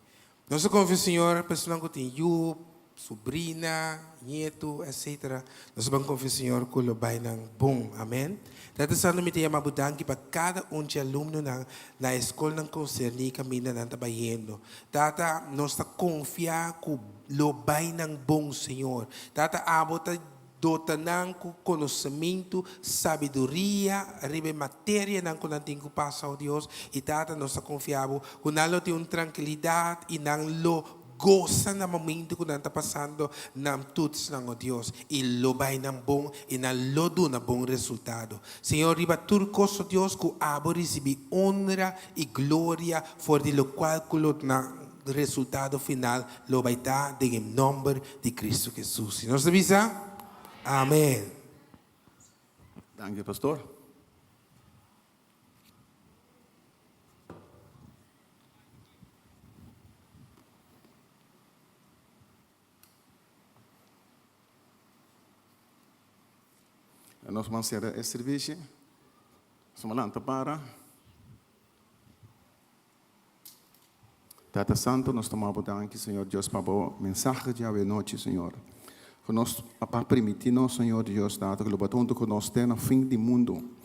Nos ta konfia Señor personan ku tin yu, subrina, nietu, etc. Nos ta ban konfia Señor ku lo bai nan bon. Amen. Tata Santu mi ta yama bo danki pa kada un dje alumnonan na e skolnan konserní kaminda nan ta bayendo. Tata, nos ta konfia ku lo bai nan bon, Señor. Tata, abo ta. Dota nan ku konosementu, sabiduria riba e materianan ku nan tin ku pasa, o Dios. I Tata, nos ta konfia Bo ku nan lo tin un trankilidat i nan lo gosa na momentu ku nan ta pasando nan toetsnan, o Dios. I lo bai nan bon i nan lo duna bon resultado. Señor, riba tur kos, o Dios, ku Abo risibí onra i gloria for di lokual ku lo nan resultado final lo bai ta den e nòmber di Cristo Jesus. I nos ta bisa, Amen. Danki pastor. Nos ban sera e servicio. Nos lanta para. Tata Santo, nos ta maba danki, Señor Dios, pa bo mensahe di awe nochi, Señor. Ku nos a permití nos, Señor Dios, Tata, ku lo bo ta huntu ku nos te na fin di mundu.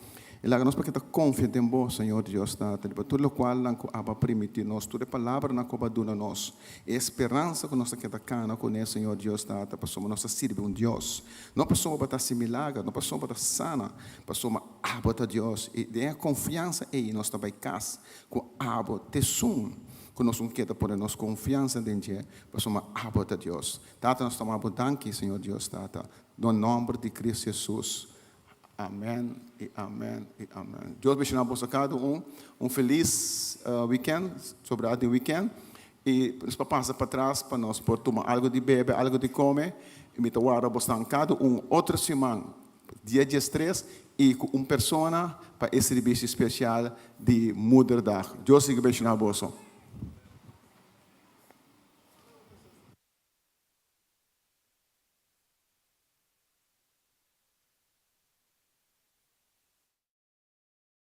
I laga nos pa keda konfia den bo, Señor Dios, Tata, riba tur lokualnan ku abo a permití nos, tur e palabranan ku abo a duna nos, e speransa ku nos ta keda kana kuné, Señor Dios, Tata, pasobra nos ta sirbi un Dios. No pasobra bo ta hasi milager, no pasobra bo ta sana, pasobra abo ta Dios. I den e konfiansa ei nos ta bai kas. Ku abo t'esun ku nos un keda pone nos konfiansa den dje, pasobra abo ta Dios. Tata, nos ta maba bo danki, Señor Dios Tata, den nòmber di Cristo Jesus. Amèn i amèn i amèn. Dios benshoná boso kada un. Un felis wikènt, sobrá di wikènt. I nos por pasa patras pa nos por tuma algu di bebe, algu di kome. I mi ta warda bosnan kada un otro siman. Dia diestres i ku un persona pa e sirbishi spesial di Moederdag. Dios sigui benshoná boso.